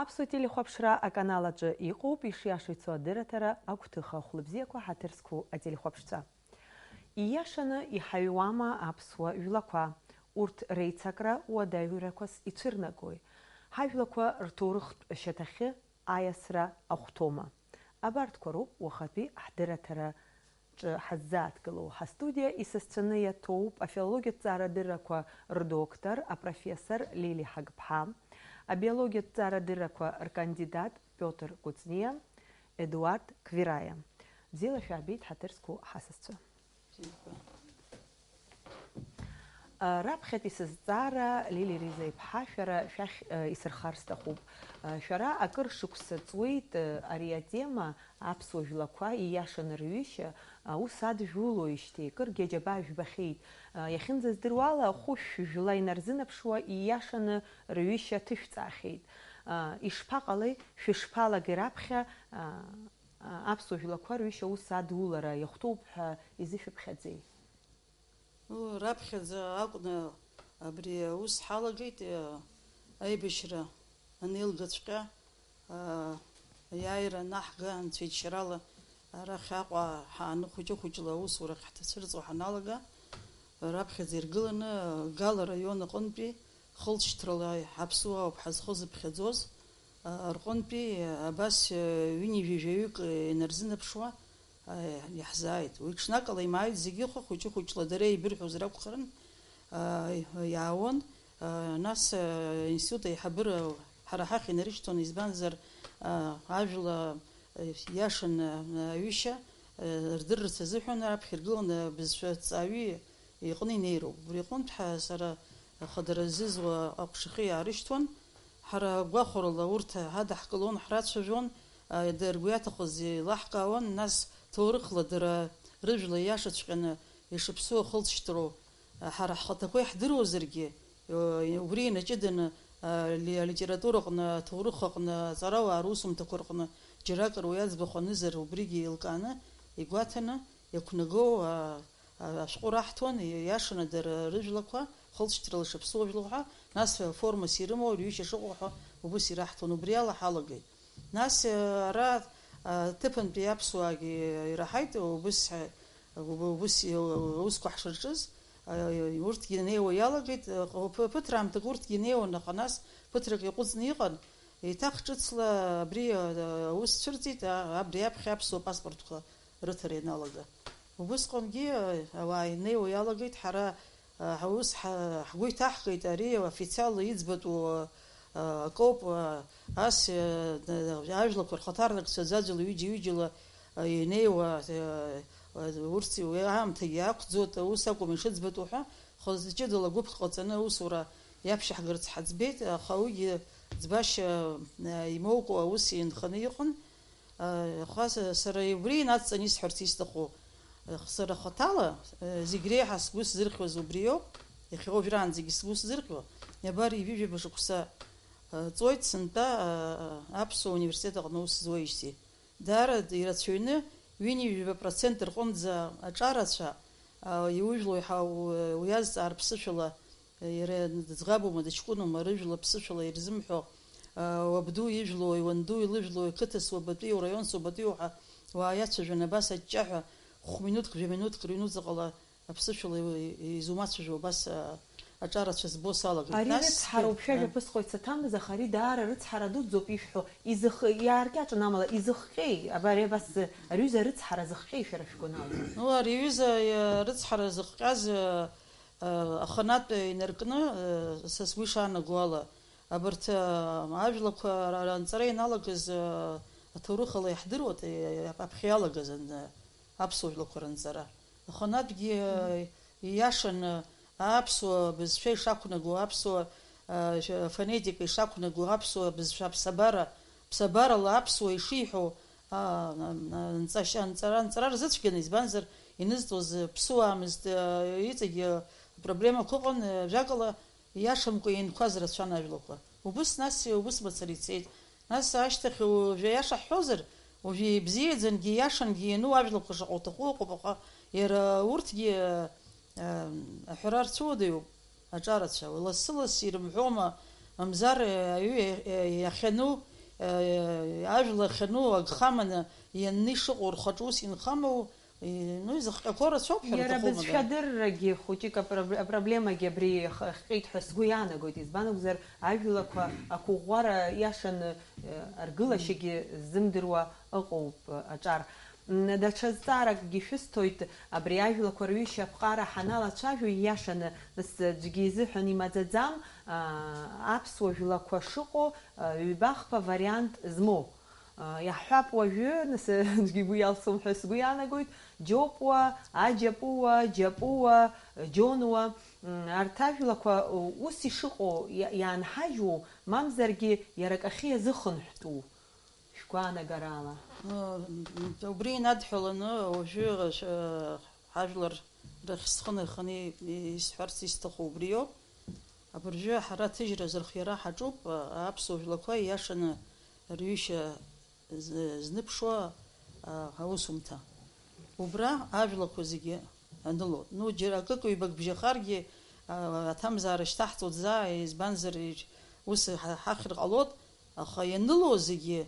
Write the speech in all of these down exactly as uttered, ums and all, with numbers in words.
Аԥсуа телехәаԥшра аканал аҿы иҟоуп ишиашоу ицо адырраҭара агәҭыха. Хәлыбзиақәа, ҳаҭыр зқәу ателехәаԥшцәа. Ииашаны иҳаҩуама аԥсуа жәлақәа? Урҭ реицакра уадаҩрақәас ицәырнагои? Ҳажәлақәа рҭоурыхтә шьаҭахьы аиасра ахәҭоума? Абарҭқәа роуп уахатәи ҳдырраҭара ҿы ҳаззааҭгылоу. Ҳастудиа исасцәаны иаҭоуп афилологиатә ҭҵаарадыррақәа рдоктор, апрофессор Лили Ҳагԥҳа, абиологиатә ҭҵаарадыррақәа ркандидат Пиотр Кәыҵниа, Едуард Квираиа. Бзиала шәаабеит, ҳаҭыр зқәу ҳасасцәа. Раԥхьатәи сызҵаара, Лили Риза-иԥҳа, шәара шәахь, э, исырхар сҭахуп. Э, шәара акыр шықәса ҵуеит, э, ари атема, аԥсуа жәлақәа ииашаны рҩышьа, аус адыжәулоижьҭеи, кыргьы аџьабаа жәбахьеит. Э, иахьынӡаздыруа ала, хәышә жәла инарзынаԥшуа, ииашаны рҩышьа ҭышәҵаахьеит. Э, ишԥаҟалеи, шәышԥалагеи раԥхьа, э, э, аԥсуа жәлақәа рҩышьа аус адулара иахәҭоуп ҳәа изышәыԥхьаӡеи? Раԥхьаӡа акәны абри аус ҳалагеит, аибашьра анеилгаҵәҟьа, аиааира анаҳга, анцәа ичарала арахь Аҟәа ҳааны хәыҷы-хәыҷла аусурахь ҳҭацәырҵуа ҳаналага, раԥхьаӡа иргыланы Гала араион аҟынтәи хылҵшьҭрала ҳаԥсуаауп ҳазхозыԥхьаӡоз, рҟынтәи абас ҩынҩажәаҩык инарзынаԥшуа, Аи, иаҳзааит. Уи ҽнакала имааит зегьы, хәа хәыҷы-хәыҷла дара еибырҳәозар акәхарын, аа, иаауан. Аа, нас, аа, аинститут аиҳабыра ҳара ҳахь инарышьҭуан, избанзар, аа, ажәла, аа, иашан, аа, аҩышьа, аа, рдырырц азыҳәан раԥхьа иргыланы абызшәа ҭҵааҩы иҟны инеироуп. Убри аҟынтә ҳа, сара ахадара зызуа аҟәшахьы иаарышьҭуан. Ҳара гәахәарыла урҭ ҳадаҳкылон, ҳрацәажәон, а, дара ргәы иаҭахыз еилаҳкаауан, нас ҭоурыхла дара рыжәла иашаҵәҟьаны ишыԥсу ахылҵшьҭроу, а, ҳара ҳхаҭақәа иаҳдыруазаргьы, э, убри инаҷыданы, а, ли-, алитератураҟны, аҭоурых аҟны, аҵарауаа русумҭақәа рҟны џьаракыр уи аӡбахә анызар, убригьы еилкааны игәаҭаны иақәнагоу, а, а, ашәҟәы раҳҭон, ииашаны дара рыжәлақәа, хылҵшьҭрала шаԥсуа жәлоу ҳәа, нас формас ирымоу, рҩышьа шыҟоу ҳәа убыс ираҳҭон, убри ала ҳалагеит. Нас, а, ара, а, ҭыԥантәи аԥсуаагьы ираҳаит, убыс ҳа-, уб-, убыс и-, аусқәа ҳшырҿыз, а, урҭгьы неиуа иалагеит, а, ԥы-, ԥыҭраамҭак урҭгьы неиуан, аха нас ԥыҭрак иаҟәыҵны иҟан, еиҭах ҿыцла абри, а, аус цәырҵит, а, абри аԥхьа аԥсуа паспортқәа рыҭара ианалага. Убысҟангьы, а, ауаа инеиуа иалагеит, ҳара, а, ҳаус ҳа-, ҳгәы иҭаҳкит, ари официалла иӡбатәу, а, акоуп, а, ас, а, ажәлақәа рхаҭарнакцәа ӡәаӡәала, ҩыџьа-ҩыџьала, а, инеиуа, а, а, урҭ уи аамҭагьы ақәӡуеит, ус акәым ишыӡбатәу ҳәа, хазы ҷыдала гәыԥк ҟаҵаны аусура иаԥшьаҳгарц ҳаӡбеит, аха уигьы ӡбашьа, а, имоукәа аус инханы иҟан. Аха са-, сара убри инадҵан исҳәарц исҭаху, сара хаҭала, зегь реиҳа сгәы сзырхьуаз убриоуп, иахьа уажәраанӡагьы сгәы сзырхьуа, абар ҩажәижәаба шықәса ҵуеит сынтәа Аԥсуа университет аҟны аус зуеижьҭеи. Даара ирацәаҩны, ҩынҩажәаба процент рҟынӡа аҿарацәа иужәлоу иаҳа уиазҵаар ԥсышәала Иара дыӡӷабума, дыҷкәынума, рыжәла ԥсышәала ирзымҳәо, уабду ижәлои, уанду илыжәлои, қыҭа суабатәиу, раион суабатәиу ҳәа уаиацәажәан, абас аҷҷаҳәа хә-минуҭк, жәа-минуҭк рыҩнуҵаҟала аԥсышәала изумацәажәо абас аҿарацәа збо салагеит. Ари рыцҳароуп, шәажәа ԥысҟоит саҭамыз, аха ари даара рыцҳара дуӡӡоуп ишәҳәо. Изых-, иааркьаҿын амала, изыхҟьеи? Абари абас ари ҩыза рыцҳара зыхҟьеи шәара шәгәанала? Ну, ари ҩыза, э, рыцҳара зыхҟьаз, э, Аханатә инаркны, са сгәы ишаанаго ала, абарҭ ажәлақәа ранҵара ианалагаз аҭоурых ала иаҳдыруеит, аԥхьа иалагаз аԥсуа жәлақәа ранҵара. Аханатәгьы ииашаны аԥсуа бызшәа ишақәнаго, аԥсуа фонетика ишақәнаго, аԥсуа бызшәа аԥсабара, ԥсабарала аԥсуа ишиҳәо, Аа, анҵашьа, анҵара, анҵара рзыцәгьаны, избанзар, инызҵоз ԥсуаамызт, аа, иҵегьы апроблемақәа ыҟан, ажәакала, ииашамкәа ианқәаз рацәан ажәлақәа. Убыс нас, убыс мацара ицеит. Нас ашьҭахь уажәы аиаша ҳҳәозар, уажәы ибзиаӡангьы, ииашангьы иану ажәлақәа шаҟа уҭаху ыҟоуп, аха иара урҭгьы, аа, аҳәара рцәыуадаҩуп. Аҿарацәа, лассы-ласс ирымҳәома, мамзар, аҩы иа-, иа-, иахьану, э, ажәла ахьану агхаманы ианны ишыҟоу рхаҿы ус инхамоу, э, ну, изыхҟьақәоу рацәоуп ҳәа Иара рҭахума, бызшәа да? Дыррагьы хәыҷык апро-, апроблемагьы абри х-, хҟьеит ҳәа сгәы иаанагоит, избан акәзар, ажәлақәа ақәыӷәӷәара иашаны, э, аргылашьагьы ззымдыруа ыҟоуп, э, аҿар. М, даҽа зҵааракгьы шәысҭоит, абри ажәлақәа рҩышьа аԥҟара ҳаналацәажәо, ииашаны, нас, аӡәгьы изыҳәан имаӡаӡам, аа, аԥсуа жәлақәа шыҟоу, а, ҩбахԥа вариант змоу. А, иаҳҳәап уажәы, нас, аӡәгьы игәы иалсуам ҳәа сгәы иаанагоит, џьопуа, аџьапуа, џьапуа, џьонуа. М, арҭ ажәлақәа, у-, ус ишыҟоу иа-, иаанҳажьуоу, мамзаргьы иара акахьы иазыхынҳәтәу? Шәгәаанагарала. Ы, убри инадҳәаланы, уажәы, ы, ҳажәлар рахь схы наханы исҳәарц исҭаху убриоуп. Абыржәы ҳара аҭыжьра азырхиара ҳаҿуп, ы, аԥсуа жәлақәа ииашаны рҩышьа з-, зныԥшуа, ы, аусумҭа. Убра ажәлақәа зегьы аныло. Ну, џьара акык-ҩбак бжьахаргьы, а, аҭамзаара шьҭаҳҵоит заа, избанзар, ус ҳа-, ҳахьыр ҟалоит, аха ианыло зегьы,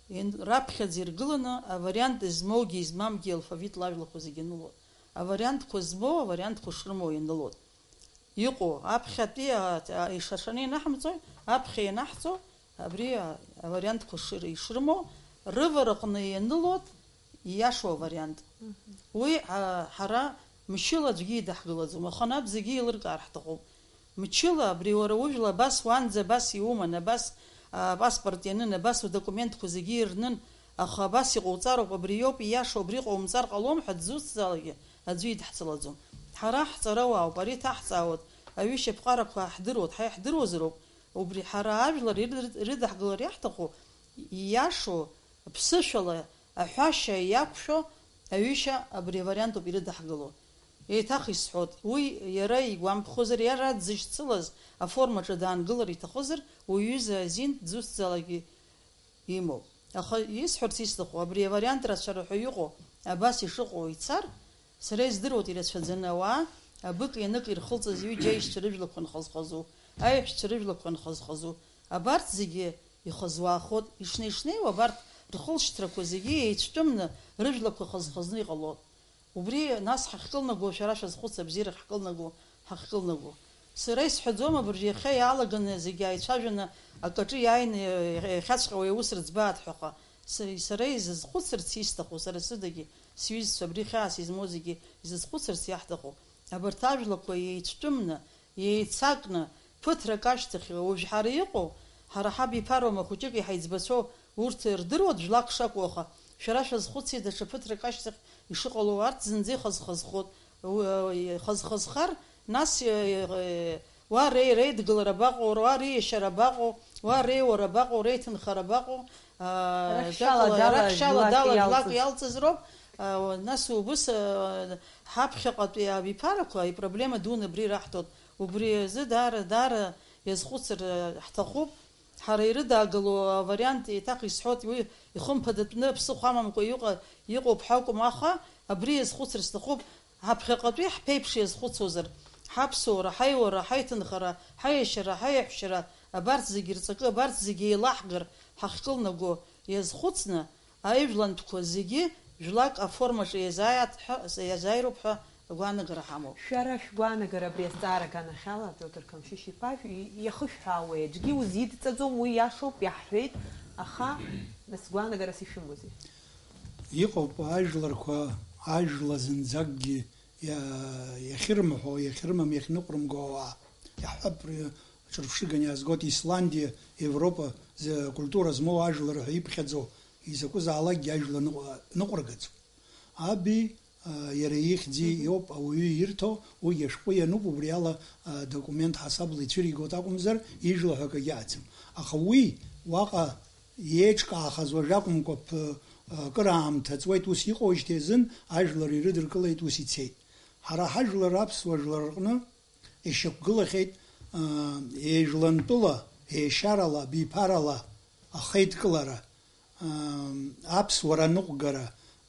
иан-, раԥхьаӡа иргыланы, авариант змоугьы измамгьы алфавитла ажәлақәа зегьы анылоит. Авариантқәа змоу, авариантқәа шрымоу ианылоит. Иҟоу, аԥхьатәи, а, а, ишашаны ианаҳмҵои, аԥхьа ианаҳҵо, абри, а, авариантқәа шыр-, ишрымоу, рывараҟны ианылоит, ииашоу авариант. Мгм. Уи, а, ҳара мчыла аӡәгьы идаҳгылаӡом, аха наҟ зегьы еилыркаар ҳҭахуп. Мчыла абри уара ужәла абас уанӡа абас иуман, абас, а, апаспорт ианын, абас удокументқәа зегьы ирнын, аха абас иҟоуҵароуп, абри иоуп ииашоу, абри ҟоумҵар ҟалом ҳәа дзусҭзаалакгьы аӡәы идҳҵалаӡом. Ҳара ҳҵарауаауп, ари ҭаҳҵаауеит, аҩышьа аԥҟарақәа ҳдыруеит, ҳа иаҳдыруазароуп, убри ҳара ажәлар ирыд-, ирыдаҳгалар иаҳҭаху, ииашоу, ԥсышәала аҳәашьа иақәшәо аҩышьа абри авариант ауп ирыдаҳгыло. Еиҭах исҳәоит, уи иара игәамԥхозар, иара дзышьцылаз аформаҿы даангылар иҭахызар, уҩыза азин дзусҭзаалакгьы имоуп. Аха исҳәарц исҭаху, абри авариант рацәара ҳәа иҟоу, абас ишыҟоу ицар, сара издыруеит ирацәаӡаны ауаа, абык-ианык ирхылҵыз ҩыџьа аишьцәа рыжәлақәа нхазхазу, аиҳәшьцәа рыжәлақәа нхазхазу, абарҭ зегьы ихазуаахоит, ишнеи-шнеиуа абарҭ рхылшьҭрақәа зегьы еицәтәымны рыжәлақәа хаз-хазны иҟалоит. Убри нас ҳахькылнаго, шәара шәазхәыц, абзиара ҳкылнаго, ҳахькылнаго. Сара исҳәаӡом, абыржә иахьа иалаганы зегьы ааицәажәаны акаҿы иааины иахьаҵәҟьауа иаус рыӡбааит ҳәаха. С-, сара изызхәыцырц исҭаху, сара сыдагьы, сҩызцәа, абри хьаас измоу зегьы изызхәыцырц иаҳҭаху, абарҭ ажәлақәа еицәтәымны, еицакны, ԥыҭрак ашьҭахь, уажә ҳара иҟоу, ҳара ҳабиԥароума хәыҷык иҳаиӡбацәоу, урҭ рдыруа жәлак шакәу, аха шәара шәазхәыци, даҽа ԥыҭрак ашьҭахь ишыҟало, арҭ зынӡа ихазхазхот, у-, ихазхазхар, нас, э, уа ре-, реидгылара абаҟоу, уа реиашьара абаҟоу, уа реиуара абаҟоу, реиҭынхара абаҟоу, аа, Рахьшьала дала, дала рахьшьала жәлак дала жәлак иалҵыз. Иалҵыз роуп, аа, нас убыс, аа, ҳаԥхьаҟатәи абиԥарақәа ипроблема дуны абри раҳҭоит. Убри азы даара, даара иазхәыцыр, э, ҳҭахуп. Ҳара ирыдаагыло авариант еиҭах исҳәоит, уи ихымԥадатәны аԥсыхәа амамкәа иҟа-, иҟоуп ҳәа акәым, аха абри иазхәыцыр сҭахуп, ҳаԥхьаҟатәи ҳԥеиԥш иазхәыцуазар, ҳаԥсуара, ҳаиуара, ҳаиҭынхара, ҳаиашьара, ҳаиаҳәшьара, абарҭ зегьы рҵакы, абарҭ зегьы еилаҳгар ҳахькылнаго иазхәыцны, аижәлантәқәа зегьы жәлак аформаҿы иазааит ҳәа, иазааироуп ҳәа агәаанагара ҳамоуп. Шәара шәгәаанагара абри азҵаара аганахьала, Пиотр Камшьышь-иԥа, шә-, иахышәҳәаауеи? Аӡәгьы узидҵаӡом, уи иашоуп, иаҳҳәеит, аха, нас, гәаанагарас ишәымоузеи? Иҟоуп ажәларқәа, ажәла зынӡакгьы иа-, иахьырымҳәо, иахьрымам, иахьныҟәрымго ауаа. Иаҳҳәап, р-, ҿырԥшыганы иаазгоит Исландиа, Европа зы-, культура змоу ажәлар ҳәа иԥхьаӡоу, изакәызаалакгьы ажәла ныҟә-, ныҟәыргаӡом. Аби, а, иара ихьӡи Мгм. Иоуп ауаҩы ирҭо, уигьы ашәҟәы иануп, убри ала, а, документ ҳасабла ицәыригоит акәымзар, ижәла ҳәа акагьы аӡам. Аха уи уаҟа иеиҿкаахаз уажә акәымкәа, п-, а, акыраамҭа ҵуеит, ус иҟоуижьҭеи азын ажәлар ирыдыркылеит, ус ицеит. Ҳара ҳажәлар аԥсуа жәлар рҟны ишьақәгылахьеит, аа, еижәлантәыла, еишьарала, биԥарала ахеидкылара, аа, аԥсуара аныҟәгара,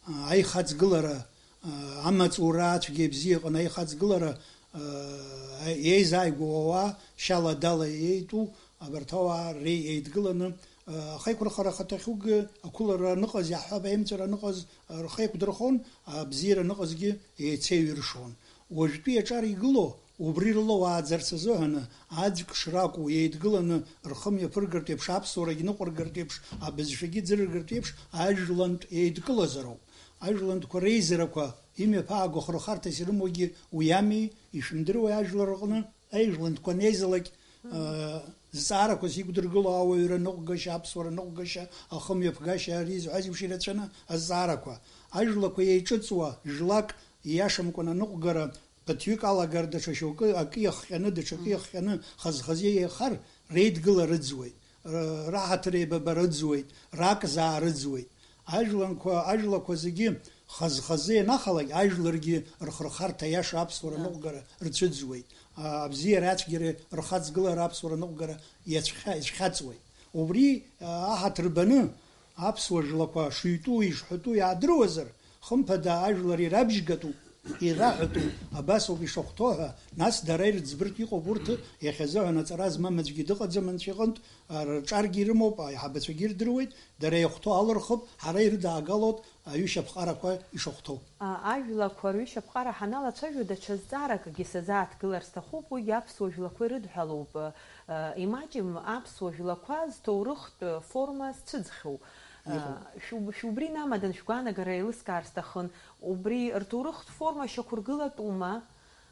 аа, аихаҵгылара, аа, амаҵура ацәгьа-ибзиа аҟны аихаҵгылара, аа, еизааигәоу ауаа шьала-дала еитәу абарҭ ауаа реи-, еидгыланы Ахеиқәырхара ахаҭахьугьы ақәылара аныҟаз, иаҳҳәап, аимҵәара аныҟаз рхы еиқәдырхон, абзиара аныҟазгьы еицеиҩыршон. Уажәтәи аҿар игылоу убри рыла уааӡарц азыҳәаны, аӡәк шракәу, еидгыланы рхы мҩаԥыргартә еиԥш, аԥсуарагь ныҟәыргартә еиԥш, абызшәагьы ӡырыргартә еиԥш, ажәлантә еидкылазароуп. Ажәлантәқәа реизарақәа имҩаԥааго хырхарҭас ирымоугьы уи ами, ишәымдыруеи ажәлар рҟны? Аижәлантәқәа анеизалак, аа, зҵаарақәа зиқәдыргыло ауаҩра ныҟәгашьа, аԥсуара ныҟәгашьа, ахымҩаԥгашьа, ари зҳәаз еиԥш ирацәаны азҵаарақәа. Ажәлақәа еиҿыҵуа, жәлак ииашамкәан аныҟәгара, ԥыҭҩык алагар, даҽа шьоукы акы иахҟьаны, даҽакы иахҟьаны, хаз-хазы еихар, реидгыла рыӡуеит, р-, раҳаҭыр еибабара ыӡуеит, ракзаа рыӡуеит. Ажәланқәа, ажәлақәа зегьы хаз-хазы ианахалак, ажәларгьы рхырхарҭа иаша аԥсуара ныҟәгара рцәыӡуеит. А, абзиареи ацәгьареи рхаҵгылара аԥсуара ныҟәгара иацәхьа-, ицәхьаҵуеит. Убри, а, аҳаҭыр баны, аԥсуа жәлақәа шыҩтәу, ишҳәатәу иаадыруазар, хымԥада, ажәлар ирабжьгатәуп, ираҳәатәуп, абас ауп ишахәҭоу ҳәа, нас дара ирыӡбыртә иҟоуп урҭ, иахьазыҳәан аҵара змам аӡәгьы дыҟаӡам анцәа иҟынтә, а, рҿаргьы ирымоуп, аиҳабацәагьы ирдыруеит, дара иахәҭоу алырхып, ҳара ирыдаагалоит аҩышьаԥҟарақәа ишахәҭоу. А, ажәлақәа рҩышьаԥҟара ҳаналацәажәо, даҽа зҵааракгьы сазааҭгылар сҭахуп, уигьы аԥсуа жәлақәа ирыдҳәалоуп. А, имаҷым аԥсуа жәлақәа зҭоурыхтә форма зцәыӡхьоу. Иҟоуп. А, шәуб-, шәубри намадан шәгәаанагара еилыскаар сҭахын, убри рҭоурыхтә форма шьақәыргылатәума?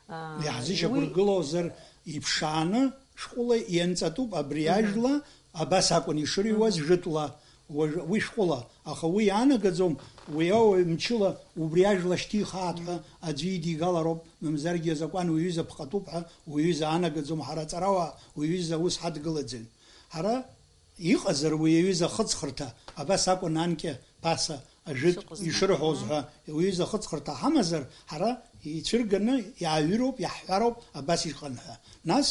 А, уи Иаҳзышьақәыргылозар иԥшааны шәҟәыла ианҵатәуп абри Мгм. ажәла, абас акәын ишырыҩуаз Мгм. жәытәла, уажә, уи шәҟәыла, аха уи иаанагаӡом, уи ауаҩ мчыла убри ажәла шьҭихааит ҳәа аӡәы идигалароуп, мамзаргьы азакәан уи аҩыза ԥҟатәуп ҳәа уи аҩыза аанагаӡом, ҳара аҵарауаа уи аҩыза аус ҳадгылаӡом. Ҳара иҟазар уи аҩыза ахыҵхырҭа, абас акәын анкьа ԥаса ажәытә Шыҟаз. ишырҳәоз Мгм. ҳәа, уи аҩыза ахыҵхырҭа ҳамазар, ҳара ицәырганы иааҩыроуп, иаҳҳәароуп, абас иҟан ҳәа. Нас,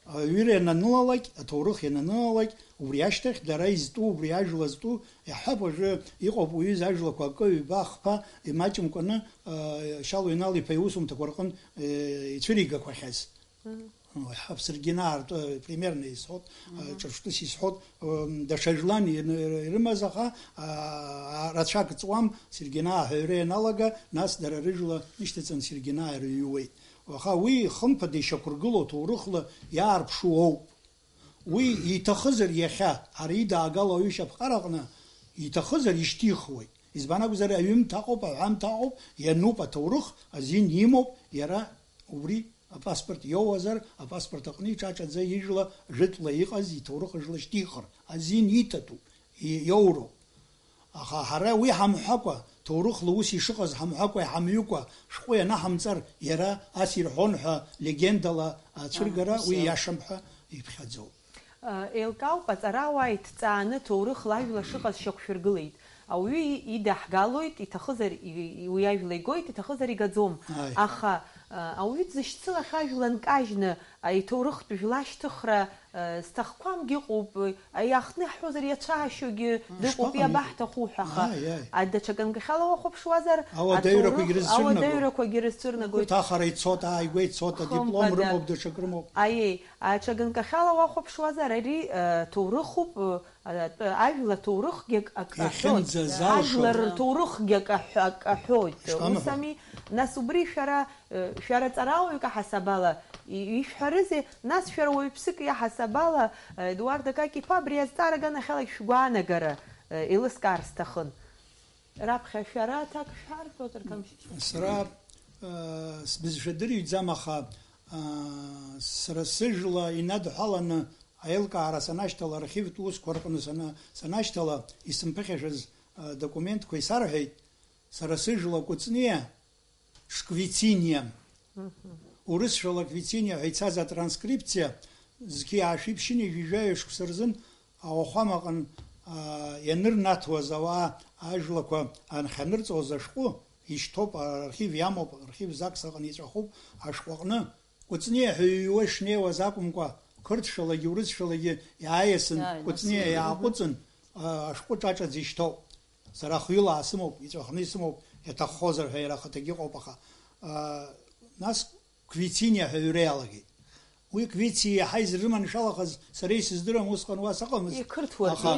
аҩыра иананылалак, аҭоурых иананылалак, убри ашьҭахь дара изтәу, убри ажәла зтәу, иаҳҳәап, уажәы иҟоуп уи аҩыза ажәлақәа акы, ҩба, хԥа, имаҷымкәаны, а, Шьалуа Инал-иԥа иусумҭақәа рҟын, э, ицәыригақәахьаз. Мгм. Уи ҳаԥсыргьы наартә, э, примерно исҳәот, э, Мгм. ҿырԥштәыс исҳәот, м, даҽа жәлан ин-, ирымаз, аха, а, а, рацәак ҵуам, Сергина аҳәаҩра ианалага, нас дара рыжәла ишьҭаҵан Сергина ирыҩуеит. Аха уи, хымԥада, ишьақәыргылоу ҭоурыхла иаарԥшу ауп. Уи иҭахызар иахьа, ара идаагало аҩышьаԥҟараҟны, иҭахызар ишьҭихуеит. Избан акәзар, аҩымҭа аҟоуп, аҳәамҭа аҟоуп, иануп аҭоурых, азин имоуп, иара убри апаспорт иоуазар, апаспорт аҟны иҿаҿаӡа ижәла жәытәла иҟаз иҭоурых жла шьҭихыр, азин иҭатәуп, и-, иоуроуп. Аха ҳара уи ҳамҳәакәа, ҭоурыхла ус ишыҟаз ҳамҳәакәа, иҳамҩыкәа, шәҟәы ианаҳамҵар, иара ас ирҳәон ҳәа легендала ацәыргара, Аҳ, уи ус иоуп. Иашам ҳәа иԥхьаӡоуп. Еилкаауп, аҵарауаа иҭҵааны ҭоурыхла ажәла шыҟаз шьақәшәыргылеит. Ауаҩы и-, идаҳгалоит, иҭахызар и-, и-, уи ажәла игоит, иҭахызар игаӡом. Ааи. Аха, а, ауаҩы дзышьцылахьоу ажәла нкажьны, а, иҭоурыхтә жәла ашьҭыхра, а, зҭахқәамгьы ыҟоуп, а, иаахтны иаҳҳәозар иацәаашьогьы дыҟоуп, ишԥаҟам, иҟоуп. Иабаҳҭаху ҳәа, аха, Ааи, ааи. А, даҽа ганкахьала уахәаԥшуазар, ауадаҩрақәагь аҭоурых-, рызцәырнаго. Ауадаҩрақәагьы рызцәырнагоит. Урҭ ахара ицоит, ааигәа ицоит, адиплом Хымԥада. Рымоуп, даҽак рымоуп. Аиеи, а, ҽа ганкахьала уахәаԥшуазар, ари, а, ҭоурыхуп, а, атәы, ажәла ҭоурыхгьы ак аҳәоит. Иахьынӡазалшо. Ажәлар рҭоурыхгьы ак аҳәа-, ак аҳәоит. Ишԥамҳәо? Ус ами, нас убри шәара, э, шәара ҵарауаҩык аҳасабала и-, ишәҳәарызеи? Нас шәара уаҩԥсык иаҳасабала, э, Едуард Акакь-иԥа абри азҵаара аганахьалак шәгәаанагара, э, еилыскаар сҭахын. Раԥхьа шәара аҭак шәҳәар, Пиотр Камшьич? Сара, э, сбызшәа дырҩӡам, аха, э, сара сыжәла инадҳәаланы аилкаара санашьҭала, архивтә усқәа рҟны сана-, санашьҭала, исымԥыхьашәаз, э, документқәа исарҳәеит, сара сыжәла Кәыҵниа, Шквициниа. Мгм. Урысшәала Квициниа ҳәа ицаз атранскрипциа, зқьи аашәи ԥшьынҩажәи жәаҩа шықәса рзын ауахәама аҟын, аа, ианырнаҭуаз ауаа ажәлақәа анхьанырҵоз ашәҟәы ишьҭоуп, архив иамоуп, архив Закс аҟны иҵәахуп, ашәҟәы аҟны. Кәыҵниа ҳәа иҩуа шнеиуаз акәымкәа, қырҭшәалагьы урысшәалагьы иааиасын, Иааинасын. Кәыҵниа иааҟәыҵын, а, ашәҟәы ҿаҿаӡа ишьҭоуп. Сара хҩыла аасымоуп, иҵәахны исымоуп, иаҭаххозар ҳәа иара ахаҭагьы ыҟоуп, аха, а, нас Квициниа ҳәа аҩра иалагеит. Уи Квици иаҳа изрыманшәалахаз сара исыздырам, усҟан уа сыҟамызт. Иқырҭуа аха,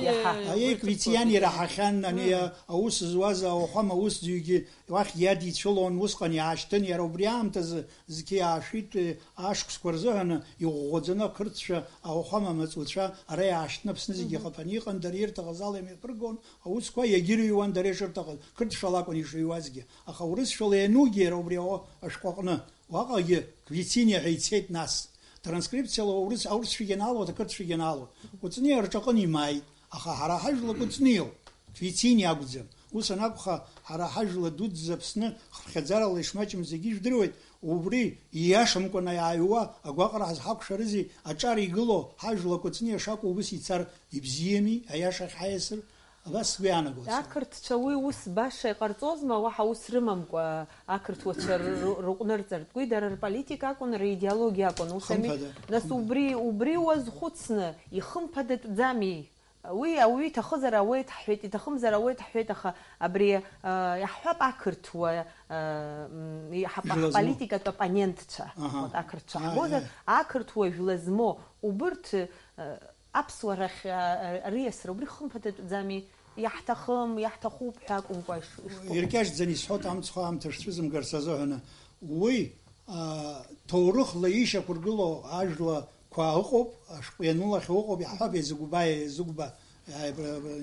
аиеи, Квици иан ираҳахьан, ани, аус зуаз ауахәама аусӡҩгьы уахь иадицәылон, усҟан иаашьҭын, иара убри аамҭазы зқьи аашәитәи ашықәсқәа рзыҳәаны иӷәӷәаӡаны ақырҭцәа, ауахәама амаҵуцәа ара иаашьҭны Аԥсны зегьы ихаԥаны иҟан, дара ирҭахыз ала имҩаԥыргон, аусқәа иагьырыҩуан дара ишырҭахыз, қырҭшәала акәын ишыҩуазгьы, аха урысшәала ианугьы иара убри ауа ашәҟәы аҟны. Уаҟагьы Квици ҳәа ицеит нас. Транскрипциала аурыс, аурысшәагьы анаалоит, ақырҭшәагьы анаалоит. Кәыҵниа рҿаҟын имааит, аха ҳара ҳажәла Кәыҵниоуп, Квици акәӡам. Ус анакәха, ҳара ҳажәла дуӡӡа Аԥсны хыԥхьаӡарала ишмаҷым зегьы ижәдыруеит, убри ииашамкәаны иааҩуа агәаҟра ҳазҳакәшарызеи, аҿар игылоу ҳажәла Кәыҵниа шакәу убыс ицар ибзиами, аиашахь ҳаиасыр? Абас сгәы иаанагоит сара. Ақырҭцәа уи ус баша иҟарҵозма, уаҳа ус рымамкәа ақырҭуацәа р-, р-, рыҟәнырҵартә? Уи дара рполитика акәын, ридеологиа акәын, ус ами? Хымԥада, нас хымԥада. Убри, убри уазхәыцны, ихымԥадатәӡами? Уи ауаҩы иҭахызар ауеит ҳҳәеит, иҭахымзар ауеит ҳҳәеит, аха абри, а, иаҳҳәап, ақырҭуа, а, м, иҳап-, Жәла змоу. Ҳполитикатә оппонентцәа, Аҳа. Вот, ақырҭцәа Ааи, ҳбозар, ааи. Ақырҭуа жәла змоу, убырҭ, а, Аԥсуарахь, а, а, ариасра убри хымԥадатәӡами? Иаҳҭахым, иаҳҭахуп ҳәа акәымкәа иш-, ишԥаҟоу? Иркьаҿӡаны исҳәоит, амцхә аамҭа шцәызымгарц азыҳәаны. Уи, а, ҭоурыхла ишьақәыргылоу ажәлақәа ыҟоуп, ашәҟәы ианылахьоу ыҟоуп, иаҳҳәап, Езыгәба, Езыгәба, а,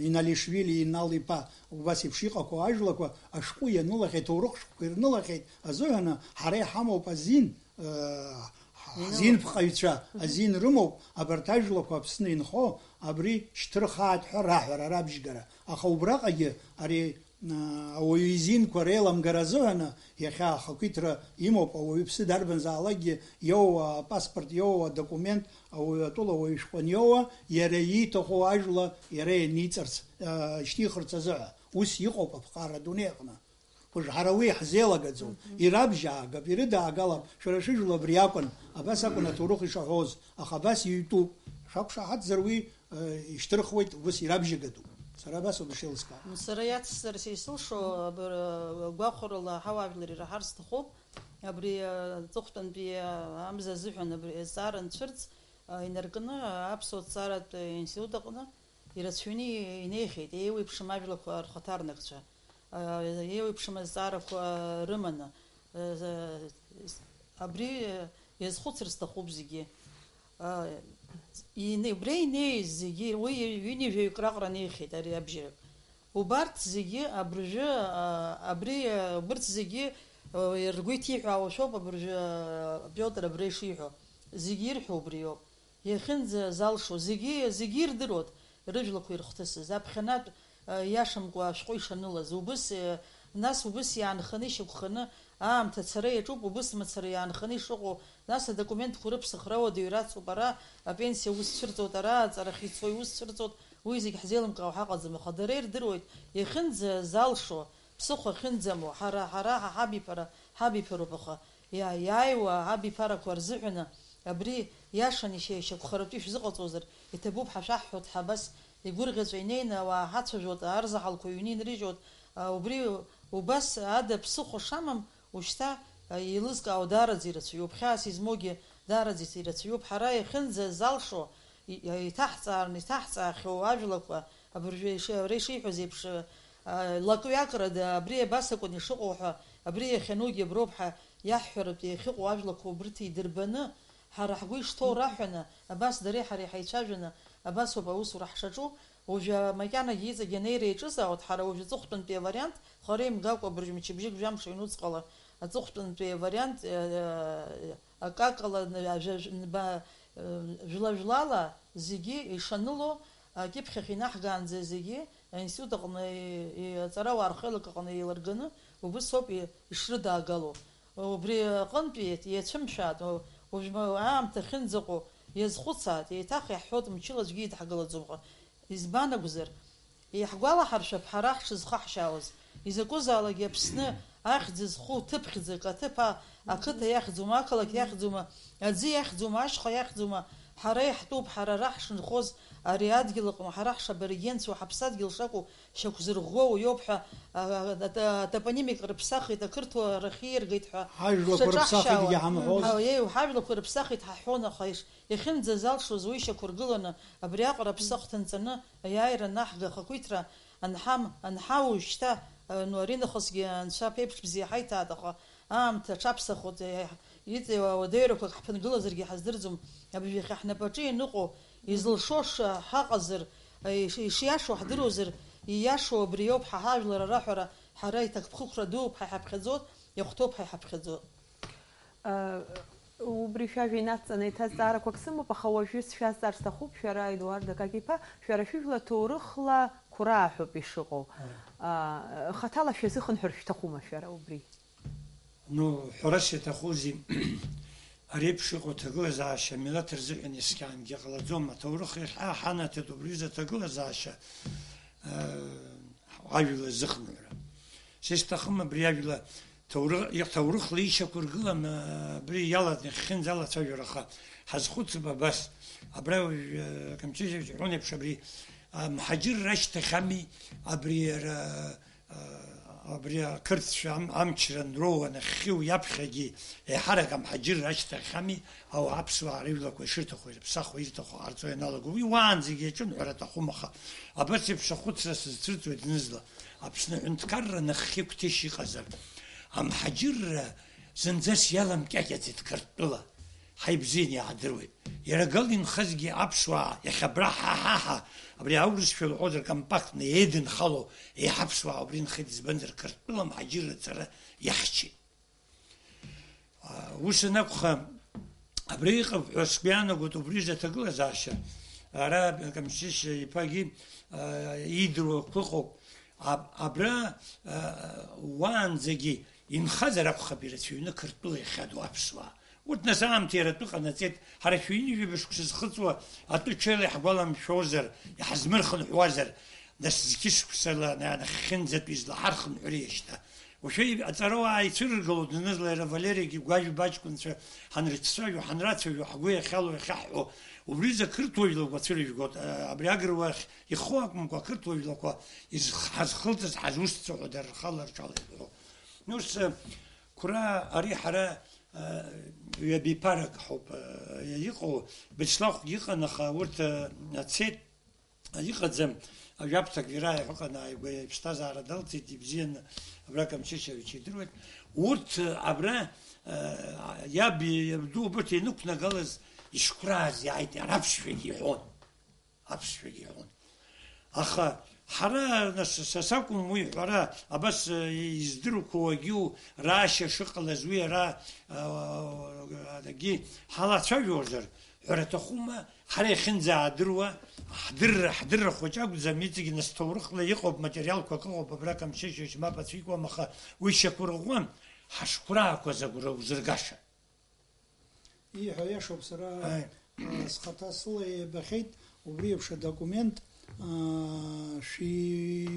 Иналишвили Инал иԥа, убас еиԥш иҟақәоу ажәлақәа ашәҟәы ианылахьеи, аҭоурых шәҟәқәа ирнылахьеит азыҳәаны, ҳара иҳамоуп азин, Ҳзинԥҟаҩцәа азин рымоуп, абарҭ ажәлақәа Аԥсны инхо, абри шьҭырхааит ҳәа раҳәара, рабжьгара. Аха убраҟагьы ари, а, ауаҩы изинқәа реиламгара азыҳәаны иахьа ахақәиҭра имоуп, ауаҩы иԥсы дарбанзаалакгьы иоуа, апаспорт иоуа, адокумент, ауаҩы атәыла ауаҩы шәҟәы аниоуа, иара ииҭаху ажәла иара ианиҵарц, а, ишьҭихырц азыҳәа. Ус иҟоуп аԥҟара адунеи аҟны. Уажә ҳара уи ҳзеилагаӡом. Мгм. Ирабжьаагап, ирыдаагалап, шәара шәыжәла абри акәын, абас акәын аҭоурых ишаҳәоз, аха абас иҩтәуп. Шәақәшаҳаҭзар уи, э, ишьҭырхуеит, ус ирабжьагатәуп. Сара абас ауп ишеилыскаауа. Сара иацсҵарц исылшо, абра, гәахәарыла ҳауаажәлар ираҳар сҭахуп. Абри, э, аҵыхәтәантәи, э, амза азыҳәан абри азҵаара анцәырҵ, э, инаркны, э, аԥсуа ҭҵааратә институт аҟны ирацәаҩны инеихьеит еиуеиԥшым ажәлақәа рхаҭарнакцәа, еиуеиԥшым азҵаарақәа рыманы. Абри иазхәыцыр сҭахуп зегьы. Ине-, убри инеиз зегьы, уи ҩынҩажәаҩык раҟара неихьеит ари абжьарак. Убарҭ зегьы абыржәы, абри, убырҭ зегьы ргәы иҭиҳәаауа шәоуп абыржәы Пиотр абра ишиҳәо. Зегьы ирҳәо убриоуп. Иахьынӡазалшо, зегьы, зегьы ирдыруеит рыжәлақәа ирхҭысыз, аԥхьанатә, э, иашамкәа ашәҟәы ишанылаз, убыс, э, нас убыс иаанханы ишьақәханы, аамҭа ацара иаҿуп, убыс мацара иаанханы ишыҟоу, нас адокументқәа рыԥсахра ауадаҩра ацуп, ара апенсиа ус цәырҵуеит, ара аҵарахь ицо иус цәырҵуеит, уи зегь ҳзеилымкаауа ҳаҟаӡам, аха дара ирдыруеит, иахьынӡазалшо, ԥсыхәа ахьынӡамоу, ҳара, ҳара ҳа ҳабиԥара, ҳабиԥароуп, аха иа-, иааиуа абиԥарақәа рзыҳәаны абри иашан ишьа-, ишьақәхаратәы ишәзыҟаҵозар, иҭабуп ҳәа шәаҳҳәоит, ҳабас игәырӷьаҵәа инеины ауаа ҳацәажәоит, арзаҳалқәа ҩны инрыжьуеит, а, убри убас ада ԥсыхәа шамам, ушьҭа, а, еилызкаауа даараӡа ирацәаҩуп, хьаас измоугьы даараӡа ирацәаҩуп, ҳара иахьынӡазалшо, и-, иҭаҳҵаараны иҭаҳҵаахьоу ажәлақәа, абыржәы иши-, ара ишиҳәаз еиԥш, а, лакҩакрада абри абас акәын ишыҟоу ҳәа, абри иахьанугьы аброуп ҳәа иаҳҳәаратәы иахьыҟоу ажәлақәа убырҭ идырбаны, ҳара ҳгәы ишҭоу раҳәаны, абас дареи ҳареи ҳаицәажәаны, абас ауп аусура ҳшаҿу, уажәы макьанагьы иҵегь анеира иаҿызаауеит, ҳара уажәы аҵыхәтәантәи авариант, хара имгакәа абыржәы мчыбжьык жәамш ҩнуҵҟала аҵыхәтәантәи авариант, э, э, акакала, н-, ажәа-, нба-, э, жәла-жәлала зегьы ишаныло, акьыԥхьахь инаҳгаанӡа зегьы аинститут аҟны, и-, и-, аҵарауаа рхеилак аҟны еилырганы, убыс ауп и-, ишрыдаагало. Убри аҟынтәи иацәымшәааит, уажәы аамҭа ахьынӡаҟоу иазхәыцааит, еиҭах иаҳҳәоит, мчыла аӡәгьы идҳагылаӡом ҳәа. Избан акәзар, иаҳгәалаҳаршәап ҳара ҳшызхаҳшьаауаз. Изакәызаалакгьы Аԥсны ахьӡ зху ҭыԥхьӡык, аҭыԥ а-, ақыҭа иахьӡума, ақалақь иахьӡума, аӡы иахьӡума, ашьха иахьӡума, ҳара иаҳтәуп, ҳара ара ҳшынхоз, Ари адгьыл аҟны ҳара ҳшаборигенцәоу, ҳаԥсадгьыл шакәу шьақәзырӷәӷәоу иоуп ҳәа, а, а, а, атопонимика рыԥсахит, ақырҭуа рахьииргеит ҳәа Ажәлақәа шаҿаҳшьаауа, рыԥсахит, иаҳҳәон. Ҳа-, еи, ҳажәлақәа рыԥсахит ҳаҳҳәон, аха иш-, иахьынӡазалшоз уи шьақәыргыланы, абри аҟара аԥсы ахҭанҵаны, аиааира анаҳга ахақәиҭра анҳам-, анҳау уажәшьҭа, а, ну, аринахысгьы Анцәа ԥеиԥш бзиа ҳаиҭааит, аха аамҭа аҽаԥсахоит, еиҳ-, иҵеиуа ауадаҩрақәак ҳԥынгылазаргьы ҳаздырӡом, абыржәы иахьа ҳнапаҿы ианыҟоу, изылшо ш-, ҳаҟазар, иш-, ишиашоу ҳдыруазар, ииашоу абри иоуп ҳа ҳажәлар араҳәара, ҳара иҭакԥхықәра дууп ҳәа иҳаԥхьаӡоит, иахәҭоуп ҳәа иҳаԥхьаӡоит. Ы, убри шәажәа инадҵаны еиҭазҵаарақәак сымоуп, аха уажәы сшәазҵаар сҭахуп, шәара, Едуард Акакь-иԥа, шәара шәыжәла ҭоурыхла Қәраа ҳәоуп ишыҟоу. Ара. А, хаҭала шәазыхынҳәыр шәҭахума шәара убри? Ну, ҳәарас иаҭахузеи, ари еиԥш иҟоу аҭагылазаашьа амилаҭ рзыҳәан иаскьаангьы ҟалаӡом, аҭоурых иахьа ҳанаҭеит убри рзы аҭагылазаашьа, э, ажәла зыхынҳәра. Са исҭахым абри ажәла ҭоурых-, иаҭоурыхла ишьақәыргылам, э, абри иалан иахьхьынӡа алацәажәара, аха ҳазхәыцып абас, абра уажә, э, Камчышьевич иҳәон еиԥш, абри, а, мҳаџьырра ашьҭахь ами, абри иара, Абри ақырҭцәа ам-, амчра анроуа нахьхьи уи аԥхьагьы еиҳарак амҳаџьырра ашьҭахьами ауаа аԥсуаа рыжәлақәа ишырҭаху ирыԥсахуа, ирҭаху ҟарҵо ианалаго. Уи уаанӡагьы иаҿын ҳәара аҭахума, аха абас еиԥш ахәыцра сызцәырҵуеит зны-зынла. Аԥсны аҳәынҭқарра нахьхьи қәҭешь иҟазар, амҳаџьырра зынӡас иаламкьакьаӡеит Қырҭтәыла. Ҳаи, бзианы иаадыруеит. Иара Гал инхазгьы аԥсуаа, иахьа абра ҳа-ҳа-ҳа, абри аурысшәа лҳәозар, компактно еидынхало, еиҳа аԥсуаа убри нхеит, избанзар, Қырҭтәыла мҳаџьырра ацара иахьчеит. А, ус анакәха, абра иҟоуп ҳәа сгәы иаанагоит убри изы аҭагылазаашьа. Ара Камчышь иԥагьы, а, иидыруа қәыхоуп. Аб-, абра, а, уаанӡагьы инхазар акәхап ирацәаҩны Қырҭтәыла иахьадоу аԥсуаа. Урҭ нас аамҭа иара атәы ҟанаҵеит, ҳара шәи ҩажәа шықәса зхыҵуа атәы ҽеила иаҳгәаламшәозар, иҳазмырхынҳәуазар, нас зқьышықәсала на-, нахьхьынӡатәи злаҳархынҳәри иашьҭа? Уашәа аҵарауаа ицәырыргало днызлаира Валеригьы гәажәба аҷкәынцәа ҳанрыцәажәо, ҳанрацәажәо, ҳгәы иахьало, иахьаҳҳәо, убри рзы ақырҭуа жәлақәа цәырыжәгоит, абри агыруа ахь иху акәымкәа, ақырҭуа жәлақәа изх-, ҳазхылҵыз, ҳазусҭцәа ҳәа дара рхала рҽалазырхәо. Ус, Қәраа ари ҳара, а, ҩабиԥарак ҳауп, а, иҟоу, Бечлахәгьы ыҟан, аха урҭ, а, цеит, а, иҟаӡам, а, жәаԥҭак Вераиа ҳәа ыҟан, ааигәа иԥсҭазаара далҵит, ибзианы, абра Камчышьевич идыруеит. Урҭ, а, абра, а, иаб, иабду убырҭ ианықәнагалаз ишқәрааз иааит, ара аԥсшәагьы иҳәон. Аԥсшәагьы иҳәон. Аха ҳара, нас, са сакәым уи ҳәара, абас, э, издырқәоу агьу раашьа шыҟалаз уи ара, э, агьы ҳалацәажәозар, ҳәара аҭахума, ҳара иахьынӡаадыруа, ҳдырра, ҳдырра хәыҷ акәӡам, иҵегь нас ҭоурыхла иҟоуп, материалқәак ыҟоуп, абра Камчышьевич мап ацәикуам, аха уи шьақәырӷәӷәам, ҳашқәраақәаз агәра узыргаша. Ииҳәо иашоуп, сара, Аи. а, схаҭа сыла еибахьеит, убри еиԥш адокумент, а, шәи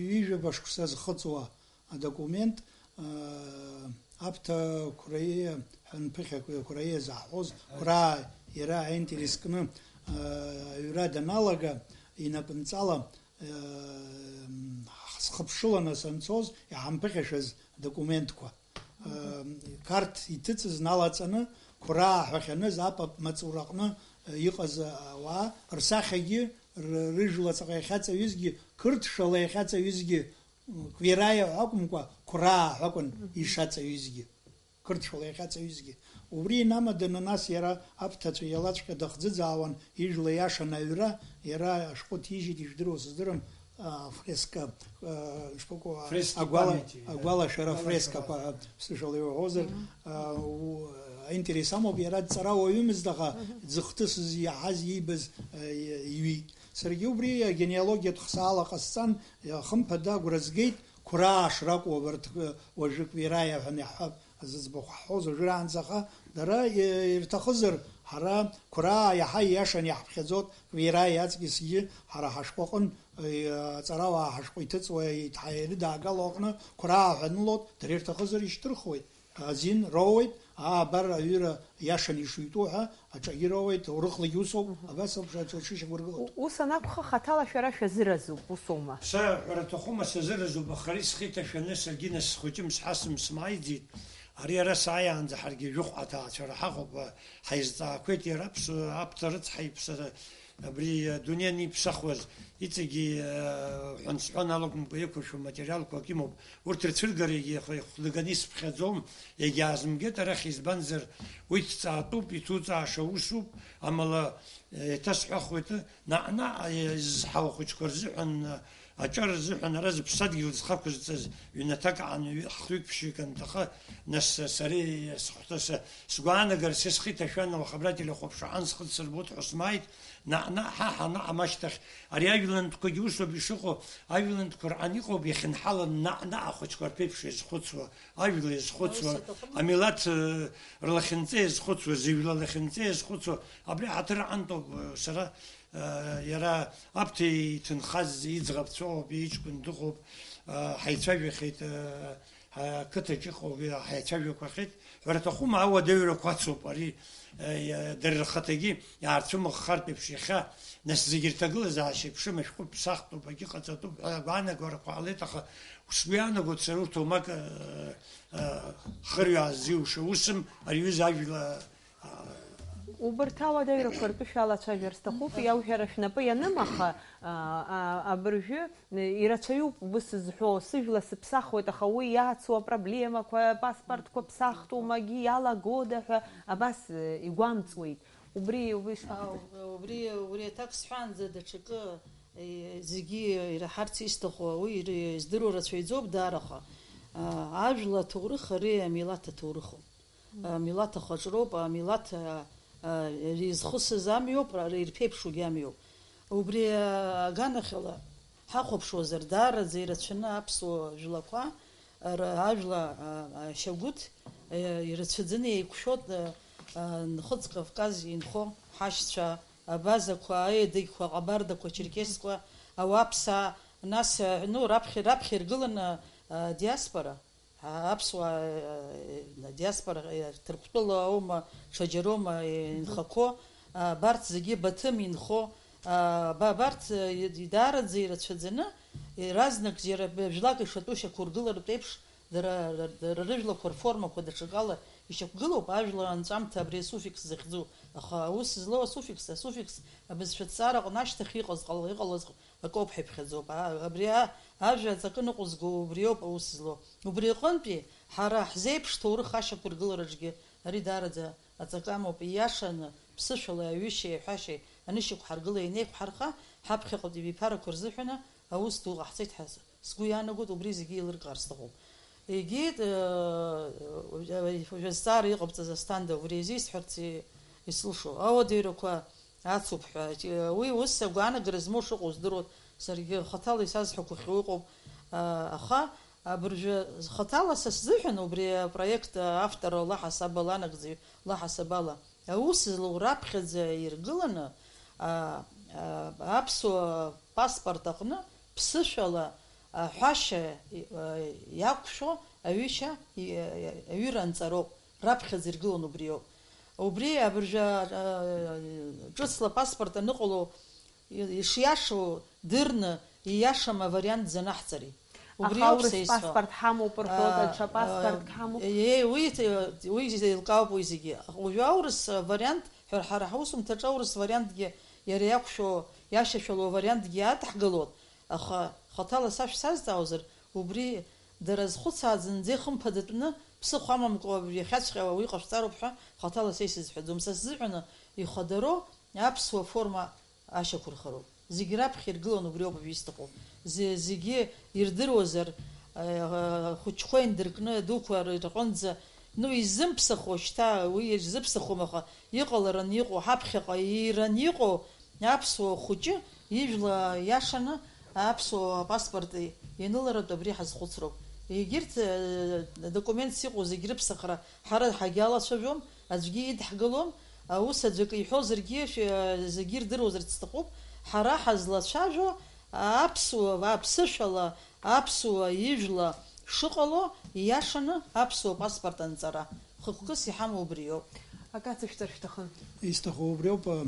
ҩажәаба шықәса зхыҵуа адокумент, а, Аԥҭа Қәраиа ҳәа нԥыхьа Қәраиа заҳҳәоз, Аи. Қәраа иара аинтерес кны, а, аҩра даналага, инапынҵала, а, ҳхыԥшыланы санцоз, иҳамԥыхьашәаз документқәа. Қарҭ иҭыҵыз налаҵаны, Қәраа ҳәа ахьаныз апап маҵураҟны иҟаз ауаа рсахьагьы, р-, рыжәла ҵаҟа иахьаҵаҩызгьы, қырҭшәала иахьаҵаҩызгьы, Квираиа ҳәа акәымкәа, Қәраа ҳәа акәын ишаҵаҩызгьы, қырҭшәала иахьаҵаҩызгьы. Убри инамаданы нас иара аԥҭацәа иалаҵәҟьа дахӡыӡаауан, ижәла иашан аҩра, иара ашәҟәы ҭижьит, ижәдыруа сыздырам, афреска, э, шԥакәу, а, Фрески агәала-, памяти, да. Агәалашәара Агәалашәара. Фрескақәа, а, ԥсышәала иуҳәозар, Мгм. а, у-, аинтерес амоуп, иара дҵарауаҩымызт, аха Мгм. дзыхҭысыз, иаҳаз, иибаз, а, и-, иҩит. Саргьы убри агенеалогиатә хсаала ҟасҵан, иа-, хымԥада агәра згеит, Қәраа шракәу абарҭ, э, уажәы Квираиа ҳәа иаҳҳәап, зыӡбахә ҳҳәоз уажәраанӡа, аха дара, э, ирҭахызар, ҳара Қәраа иаҳа ииашаны иаҳԥхьаӡоит, Квираиа аҵкьысгьы ҳара ҳашәҟәы аҟын, э, аҵарауаа ҳашәҟәы иҭыҵуа, иҭҳа-, ирыдаагало аҟны Қәраа ҳәа анылоит, дара ирҭахызар ишьҭырхуеит. Азин роуеит, аа, абар аҩыра иашаны ишитәу ҳәа аҿагьы роуеит, ҭоурыхлагьы усоуп, абас ауп ша-, ша-, шышьақәыргылатәу. Ус анакәха, хаҭала шәара шәазыразуп, усоума? Сара ҳәара аҭахума, сазыразуп, аха ари схы иҭашәаны саргьы нас схәыҷым, сҳасым, смааиӡеит. Ари ара сааиаанӡа ҳаргьы жәохә аҭаацәара ҳаҟоуп, ҳаизҵаақәеит, иара аԥсуа, аԥҭа рыцҳа иԥсы, абри адунеи аниԥсахуаз, иҵегьы, э, ҳәан-сҳәан алакәымкәа иқәыршәу аматериалқәак имоуп. Урҭ рцәыргарагьы ихы-, ихәлганы исыԥхьаӡом, иагьаазымгеит арахь, избанзар, уи ҭҵаатәуп, иҭуҵааша усуп, амала, э, еиҭасҳәахуеит, наҟ-наҟ изызҳау ахәыҷқәа рзыҳәан, э, аҿар рзыҳәан ара зыԥсадгьыл зхақәызҵаз ҩнаҭак аан ҩ-, хҩык-ԥшьҩык анҭаха, нас, э, сара, э, схәҭа-, са-, сгәаанагара са схы иҭашәан, уаха абра телехәаԥшра ҳан схы дсырбоит ҳәа смааит, наҟ-наҟ ҳа ҳанаҟам ашьҭахь, ари ажәлантәқәагьы усоуп ишыҟоу, ажәлантәқәа рҟан иҟоуп иахьынҳалан наҟ-наҟ ахәыҷқәа рԥеиԥш иазхәыцуа, ажәла иазхәыцуа, амилаҭ, э, рлахьынҵа иазхәыцуа, зыжәла лахьынҵа иазхәыцуа, абри ҳаҭыр аҟантәоуп, э, сара, э, иара аԥҭа иҭынхаз иӡӷаб дцәоуп, иҷкәын дыҟоуп, э, ҳаицәажәахьеит, э, Ҳа-, ақыҭаҿ иҟоу ҳаицәажәақәахьеит. Ҳәара аҭахума, ауадаҩрақәа ацуп, ари, э, иа-, дара рхаҭагьы иаарцәымыӷхартә еиԥш иахьа, нас зегьы рҭагылазаашьа еиԥшым, ашәҟәы ԥсахтәуп, акгьы ҟаҵатәуп ҳәа агәаанагарақәа ҟалеит, аха сгәы иаанагоит сара урҭ уамак, э, э, хырҩаа ззиуша усым, ари аҩыза ажәла Убарҭ ауадаҩрақәа ртәы шәалацәажәар сҭахуп, иауҳәара шәнапы ианым, аха, а, а, абыржәы, э, ирацәаҩуп убыс зҳәо, сыжәла сыԥсахуеит, аха уи иацу апроблемақәа, апаспортқәа ԥсахтәумагьы иалагода ҳәа абас, э, игәамҵуеит. Убри, убри ишԥа- Ау, убри, убри аҭак сҳәаанӡа даҽакы, э, зегьы ираҳарц исҭаху, уи ир-, издыруа рацәаҩӡоуп даара, аха, а, ажәла аҭоурых ари амилаҭ аҭоурыхуп. Амилаҭ ахаҿроуп, амилаҭ, а, а, изхысыз амҩоуп, ра-, ирԥеиԥшугьы амҩоуп. Убри, а, аганахьала ҳахәаԥшуазар, даараӡа ирацәаны аԥсуа жәлақәа, ра-, ажәла, а, а, шьагәыҭ, а, ирацәаӡаны еиқәшәоит, а, а, Нхыҵ Кавказ инхо ҳашьцәа, абазақәа, аедыгьқәа, аҟабардақәа, черкесқәа, ауаԥсаа, нас, а, ну, раԥхьа, раԥхьа иргыланы, а, диаспора. Аԥсуаа, э, диаспора, э, Ҭырқәтәыла аума, ҽаџьароума, э, инхақәо, а, абарҭ зегьы Баҭым инхо, а, ба-, абарҭ, э, и-, даараӡа ирацәаӡаны, иаразнак џьара б-, жәлак ишатәу шьақәыргылартә еиԥш, дара, дара рыжәлақәа рформақәа даҽакала ишьақәгылоуп, ажәлар анҵәамҭа абри асуффикс захьӡу, аха аус злоу асуффикс, асуффикс абызшәа ҭҵаараҟны ашьҭахь иҟаз ҟала-, иҟалаз акоуп ҳәа иԥхьаӡоуп. А, абри а-, ажәа аҵакы ныҟәызго убриоуп аус злоу. Убри аҟынтәи ҳара ҳзеиԥш ҭоурых ашьақәыргылараҿгьы ари даараӡа аҵакы амоуп. Ииашаны, ԥсышәала аҩышьеи аҳәашьеи анышьақәҳаргыла ианеиқәҳарха, ҳаԥхьаҟатәи абиԥарақәа рзыҳәаны аус ду ҟаҳҵеит ҳәа с-, сгәы иаанагоит, убри зегьы еилыркаар сҭахуп. Егьи, э, уажә азҵаара иҟабҵаз Асҭанда, убри азы исҳәарц и-, исылшо. Ауадаҩрақәа ацуп ҳәа. Уи ус агәаанагара змоу шыҟоу здыруан, саргьы хаҭала исазҳәақәахьоу ыҟоуп. Аха абыржәы хаҭала са сзыҳәан убри апроект автор лаҳасабала, анагӡаҩ лаҳасабала аус злоу раԥхьаӡа иргыланы, а, а, аԥсуа паспорт аҟны ԥсышәала аҳәашьа, а, иақәшәо аҩышьа, и-, аҩыра анҵароуп. Раԥхьаӡа иргылон убриоуп. Убри абыржәы, а, ҿыцла апаспорт аныҟало, и-, ишиашоу дырны, ииашам авариант занаҳҵари. Убри Аха ауп аурыс са исҳәо. Паспорт ҳамоуп рҳәоит, А, аҽа паспортк а, ҳамоуп. Е, уи, уи еилкаауп уи зегьы. Уажәы аурыс вариант, ҳәа, ҳара ҳусумҭаҿы аурыс вариантгьы, иара иақәшәо, иашьашәалоу авариантгьы адҳгалоит, аха хаҭала сашәа сазҵаауазар, убри Дара зхәыцаа зынӡа ихымԥадатәны, ԥсыхәа амамкәа абри иахьаҵәҟьа уи ҟашәҵароуп ҳәа хаҭала са исызҳәаӡом. Са сзыҳәаны ихадароу аԥсуа форма ашьақәырхароуп. Зегь раԥхьа иргыланы убриоуп уажәы исҭаху. Зе-, зегьы ирдыруазар, э, хәыҷқәа индыркны, дуқәа рҟынӡа, ну, изымԥсахуа шьҭа, уи ирзыԥсахуам, аха иҟалараны иҟоу, ҳаԥхьаҟа иираны иҟоу, Аԥсуа хәыҷы ижәла иашаны аԥсуа паспорт ианыларатә абри ҳазхәыцроуп. Егьырҭ, э, документс иҟоу зегь рыԥсахра ҳара ҳагьалацәажәом, аӡәгьы идҳгалом. Аус аӡәк иҳәозаргьы, шәа-, зегьы ирдыруазарц сҭахуп. Ҳара ҳазлацәажәо аԥсуа, аԥсышәала, аԥсуа ижәла, Шыҟало, ииашаны аԥсуа паспорт анҵара, хықәкыс иҳамоу убриоуп. Акы ацышәҵар шәҭахын. Исҭаху убриоуп, а,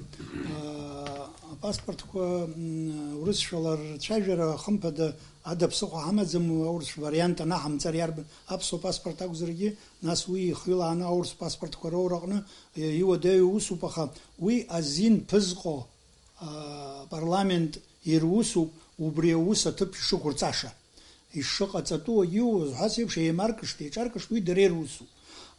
апаспортқәа, м, урысшәала рцәажәара, хымԥада, ада ԥсыхәа ҳамаӡам, аурыс вариант анаҳамҵар иарбан, аԥсуа паспорт акәзаргьы, нас уи ихҩылааны аурыс паспортқәа роураҟны, е, иуадаҩу усуп, аха уи азин ԥызҟо, а, апарламент ирусуп убри аус аҭыԥ ишықәырҵаша. Ишыҟаҵатәу агьы уҳәац еиԥш еимаркышт, еиҿаркышт, уи дара ирусуп.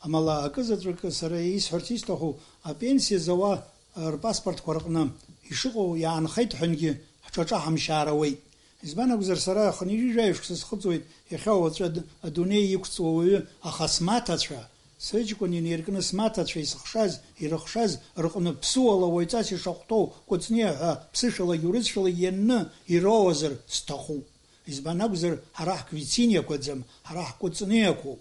Амала акызаҵәык сара исҳәарц исҭаху, апенсиа зауа рпаспортқәа рҟны ишыҟоу иаанхеит ҳәангьы ҳҿаҿа ҳамшьаар ауеит. Избан акәзар, сара хынҩажәи жәаҩа шықәса схыҵуеит, иахьа уаҵәы ад-, адунеи иқәҵуа уаҩы, аха смаҭацәа, сыҷкәын инеиркны смаҭацәа исыхшаз, ирыхшаз рҟны ԥсуала уаҩҵас ишахәҭоу Кәыҵниа ҳәа ԥсышәалагьы урысшәалагьы ианны ироуазар сҭахуп. Избан акәзар, ҳара ҳквициниақәаӡам, ҳара ҳкәыҵниақәоуп.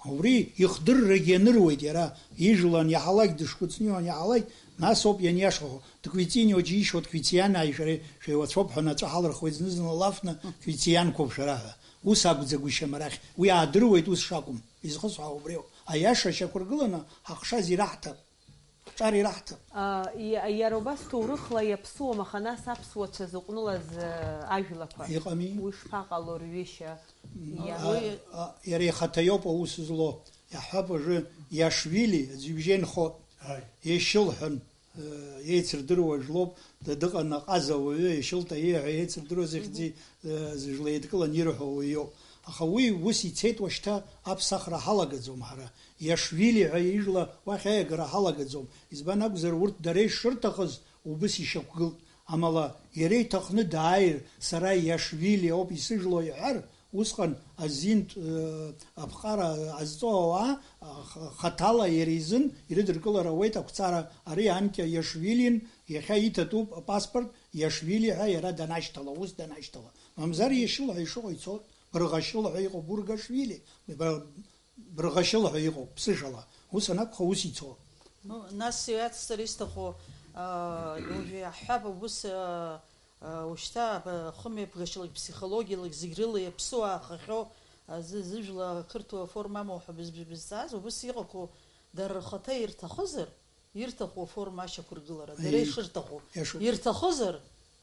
Убри ихдыррагьы аныруеит иара, ижәлан иаҳалак, дышкәыҵниуан иаҳалак, нас ауп ианиашахо, дквицинио џьишьо, дквицианааи шәара шәеиуацәоуп ҳәа наҵәа ҳалырхуеит зны-зынла лафны, квицианқәоуп шәара ҳәа. Ус акәӡагәышьам арахь, уи аадыруеит ус шакәым. Изхысҳәаау убриоуп. Аиаша шьақәыргыланы ҳахшаз ираҳҭап. Ҳҿар ираҳҭап. А, и-, иара убас ҭоурыхла иаԥсуам, аха нас аԥсуацәа зыҟәнылаз, э, ажәлақәа. Иҟами. Уи шԥаҟало рҩышьа? М, иа- а, уи а, иара ихаҭа иоуп аус злоу. Иаҳҳәап, уажәы Иашвили аӡә ибжьы инхоит. Ааи. Ешьыл ҳәа, э, еицырдыруа жәлоуп, д-, дыҟан аҟаза уаҩы, Ешьыл Таиа ҳәа еицырдыруа зыхьӡи, Мгм. э, зыжәла еидкылан ирҳәо уаҩ иоуп. Аха уи ус ицеит уашьҭа аԥсахра ҳалагаӡом ҳара. Иашвили ҳәа ижәла уахь аиагара ҳалагаӡом. Избан акәзар, урҭ дара ишырҭахыз убыс ишьақәгылт. Амала, иара иҭахны дааир, сара Иашвили ауп исыжәло иҳәар, усҟан азинтә, э, аԥҟара азҵо ауаа, х-, хаҭала иара изын ирыдыркылар ауеит ақәҵара, ари анкьа Иашвилин, иахьа иҭатәуп апаспорт, Иашвили ҳәа иара данашьҭала, ус данашьҭала. Мамзар Иашыл ҳәа ишыҟоу ицоит, Бырӷашыл ҳәа иҟоуп, Бургашвили, ба-, Бырӷашьыл ҳәа иҟоуп, ԥсышәала. Ус анакәха, ус ицо. Ну, нас иацсҵар исҭаху, аа, уажәы иаҳҳәап, убыс, аа, аа, ушьҭа, аа, хымҩаԥгашьалак, ԥсихологиалак зегь рыла иаԥсуа аахахьоу азы-, зыжәла ақырҭуа форма амоу ҳәа быз-, бызҵааз, убыс иҟақәоу дара рхаҭа ирҭахызар, ирҭаху аформа ашьақәыргылара, дара Аиеи, ишырҭаху, иашоуп. Ирҭахызар,